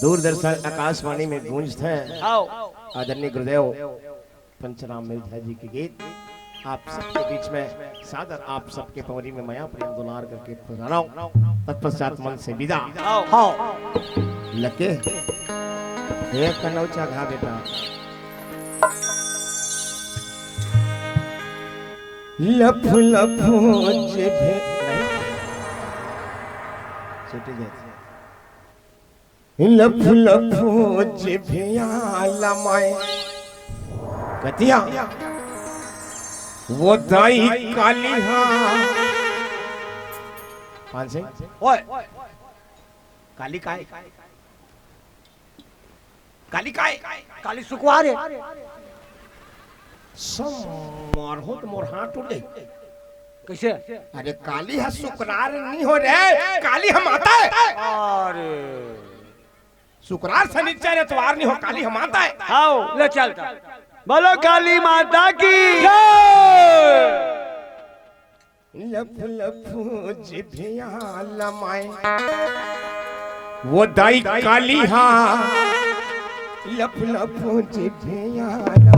दूरदर्शन आकाशवाणी में गूंजथे। आओ। आदरणीय गुरुदेव पंचराम मिर्धा जी के गीत आप सबके बीच में सादर, आप सबके पवरी में मया प्रेम दुलार करके पुजारा हूँ। तत्पश्चात मन से विदा। आओ। हाव। लके, एक कनौचा घा बेटा। लफ लफ जिभे, नहीं। छूटी जाए। लफ लफ जिभिया लमाए। कतिया। वो दाई काली हा। पान सिंह। ओए। काली काय? काली काय? काली सुकवार हे। समर हो तो मोर हाथ टूट गई। कैसे? अरे, काली हा सुकरार नहीं हो रे, काली हा माता हे। अरे। सुकरार, शनिचर, एतवार नहीं हो, काली हा माता हे। हाव। ले चल त। बोलो काली माता की। जय। लफ लफ जिभिया लमाए। वो दाई काली हा। लफ लफ जिभिया लमाए।